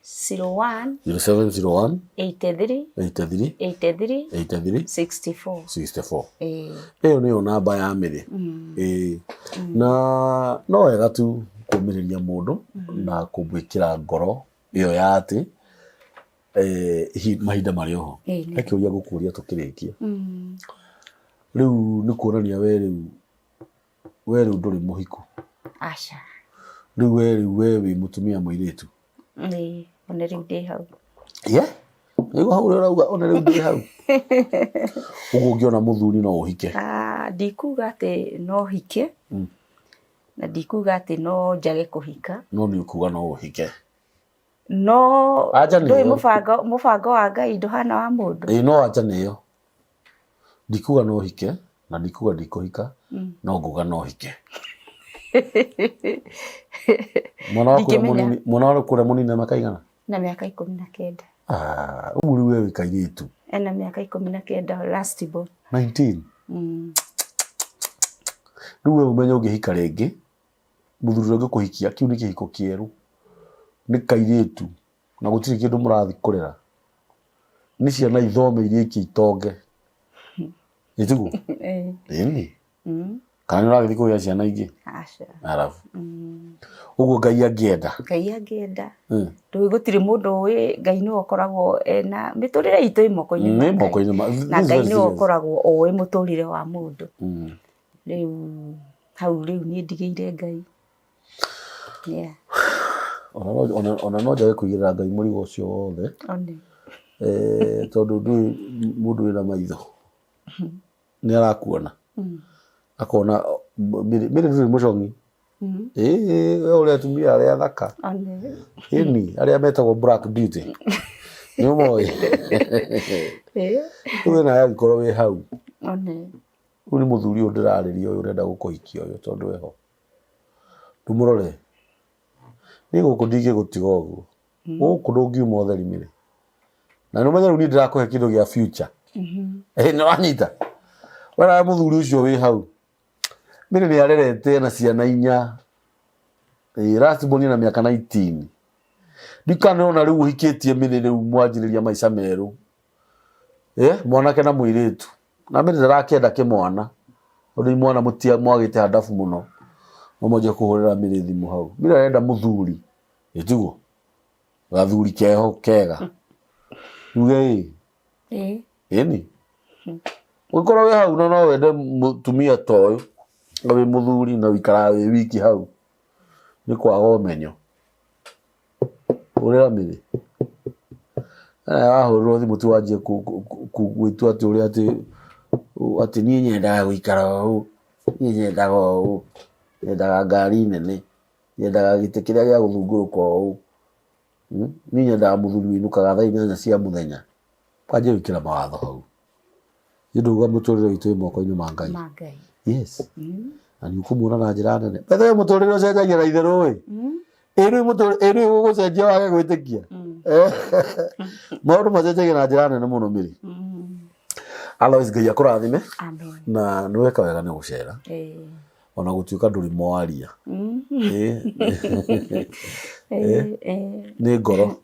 0701 0701 83 83 83 83 64. 64. Ĩĩ. Ĩyo nĩyo namba ya Mĩrĩ. Ĩĩ. Na no wega tu kũmĩrĩria mũndũ na kũmwĩkĩra ngoro ĩyo ya atĩ mahinda marĩ oho. Ĩĩ. He kĩũria ngũkũria tũkĩrĩkia. Rĩu nĩ kuonania we rĩu, we rĩu ndũrĩ mũhiku. Aca. Rĩu we rĩu we wĩ mũtumia mũirĩtu. Ĩĩ, one rĩu ndĩ hau. Ye? Rĩu hau ũrĩa ũrauga one rĩu ndĩ hau. Ũguo ũngĩona mũthuri no ũhike. Ah, ndikuga atĩ no hike, na ndikuga atĩ no njage kũhika. No nĩ ũkuga no ũhike. No Anja nĩyo. ndũĩ mũbango wa Ngai ndũhana wa mũndũ. Ĩĩ, no anja nĩyo. Ndikuga no hike na ndikuga ndikũhika, no nguga no hike. Mwana waku ũrĩa Ndingĩmenya. mũnini, mwana waku ũrĩa mũnini na mĩaka igana? Na mĩaka 19. Ah, ũguo rĩu we wĩ kairĩtu. Ena mĩaka 19, last born. 19. Rĩu we ũmenye ũngĩhika rĩngĩ, mũthuri ũrĩa ũngĩkũhikia, kĩu nĩ kĩhiko kĩerũ. Nĩ kairĩtu na gũtirĩ kĩndũ mũrathiĩ kũrera. Nĩ ciana ithome irĩkie itonge. Ĩ tiguo? Ĩĩ. Ĩni. Kana nĩ ũragĩthiĩ kũgĩa ciana ingĩ? Aca. Arabu. Ũguo Ngai angĩenda. Ngai angĩenda. Ndũĩ gũtirĩ mũndũ ũĩ, Ngai nĩwe ũkoragwo ena mĩtũrĩre itũ ĩ moko-inĩ ma Nĩ Ngai. moko-inĩ ma. Na Ngai nĩwe ũkoragwo oĩ mũtũrĩre wa mũndũ. Rĩu hau rĩu niĩ ndigĩire Ngai. Yeah. Ona no njage kũigĩrĩra Ngai mũrigo ũcio wothe. One. Tondũ ndũĩ mũndũ wĩna maitho nĩ arakuona, akona Mĩrĩ ndũrĩ mũcong'i. Ĩĩ, we ũrĩ atumia arĩa athaka. One. Ĩni, arĩa metagwo black beauty. Nĩ ũmoĩ? Ĩĩ. Rĩu we nawe angĩkorwo wĩ hau. One. Rĩu nĩ mũthuri ũyũ ndĩrarĩria ũyũ ũrenda gũkũhikia ũyũ tondũ eho. Ndũmũrore. Niĩ gũkũ ndingĩgũtiga ũguo. Gũkũ ndũngiuma ũtheri Mĩrĩ. Na nĩ ũmenye rĩu niĩ ndĩrakũhe kĩndũ gĩa future. Ĩ nĩ wanyita? We nawe mũthuri ũcio wĩ hau. Mĩrĩ nĩ arerete na ciana 4. Ĩ last born ena mĩaka 19. Ndikanona rĩu ũhikĩtie Mĩrĩ rĩu mwanjĩrĩria maica merũ. Mwanake na mũirĩtu. Na Mĩrĩ ndarakĩenda kĩmwana. Tondũ imwana mũtia mwagĩte handabu mũno. No mwanjie kũhũrĩra Mĩrĩ thimũ hau. Mĩrĩ arenda mũthuri. Ĩ tiguo? Gathuri keho kega. Uge ĩ. Ĩĩ. Ĩni. Ũngĩkorwo wĩ hau na no wende mũtumia ta ũyũ, na wĩ mũthuri na ũikaraga wĩ wiki hau, nĩ kwaga ũmenyo. Hũrĩra Mĩrĩ. Wahũrĩrwo thimũ ti wanjie gwĩtua atĩ ũrĩa atĩ atĩ niĩ nyendaga gũikara ũũ, niĩ nyendaga ũũ, nyendaga ngari nene, nyendaga gĩtĩ kĩrĩa gĩa gũthungũrũka ũũ. Niĩ nyendaga mũthuri wĩinũkaga thaa 8 cia mũthenya. Kwanjia gwĩkĩra mawatho hau. Nĩ ndauga mũtũrĩre witũ wĩ moko-inĩ ma Ngai. Ma Ngai. Yes. Na nĩ ũkũmuona na njĩra nene. By the way, mũtũrĩre ũcenjagia na itherũ ĩ. Ĩ rĩu mũtũrĩre, ĩ rĩu ũgũcenjia wage gwĩtĩkia. Maũndũ macenjagia na njĩra nene mũno Mary. Alois, Ngai akũrathime. Amen. Na nĩ weka wega nĩ gũcera. Ona gũtuĩka ndũrĩ mwaria. Nĩ ngoro.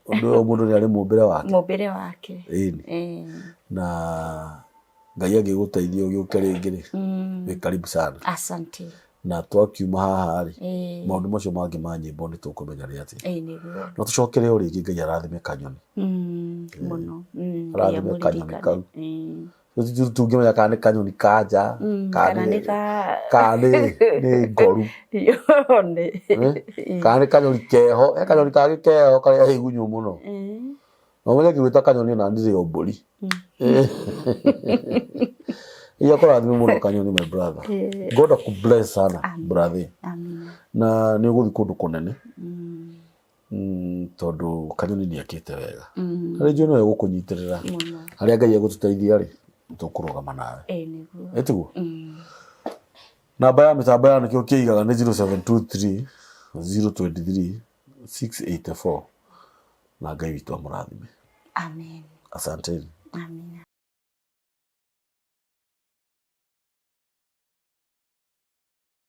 Ũndũ ũyũ mũndũ nĩ arĩ mũmbĩre wake. Mũmbĩre wake. Ĩni. Na Ngai angĩgũteithia ũgĩũke rĩngĩ rĩ, wĩ karibu sana. Asante. Na twakiuma haha rĩ, maũndũ macio mangĩ ma nyĩmbo nĩ tũkũmenya rĩ atĩ. Nĩguo. No tũcokere o rĩngĩ Ngai arathime Kanyoni. Mũno. Arathime Kanyoni kau. Tũngĩmenya kana nĩ kanyoni ka nja, kana nĩ kana nĩ ngoru. Kana nĩ kanyoni keho, he kanyoni kangĩ keho karĩa igunyũ mũno. Na ũmenye ngĩgwĩta kanyoni ona ndirĩ o mbũri. Ngai akũrathime mũno Kanyoni, my brother. God akubless sana, brother. Amina. Na nĩ ũgũthiĩ kũndũ kũnene. Tondũ Kanyoni nĩ ekĩte wega. Na rĩngĩ no egũkũnyitĩrĩra. Mũno. Harĩa Ngai egũtũteithia rĩ, tũkũrũgama nawe. Nĩguo. Ĩtiguo? Namba ya mĩtambo ya nĩkĩo kĩigaga nĩ 0723 023 684 na Ngai witũ amũrathime. Amen. Asanteni. Amina.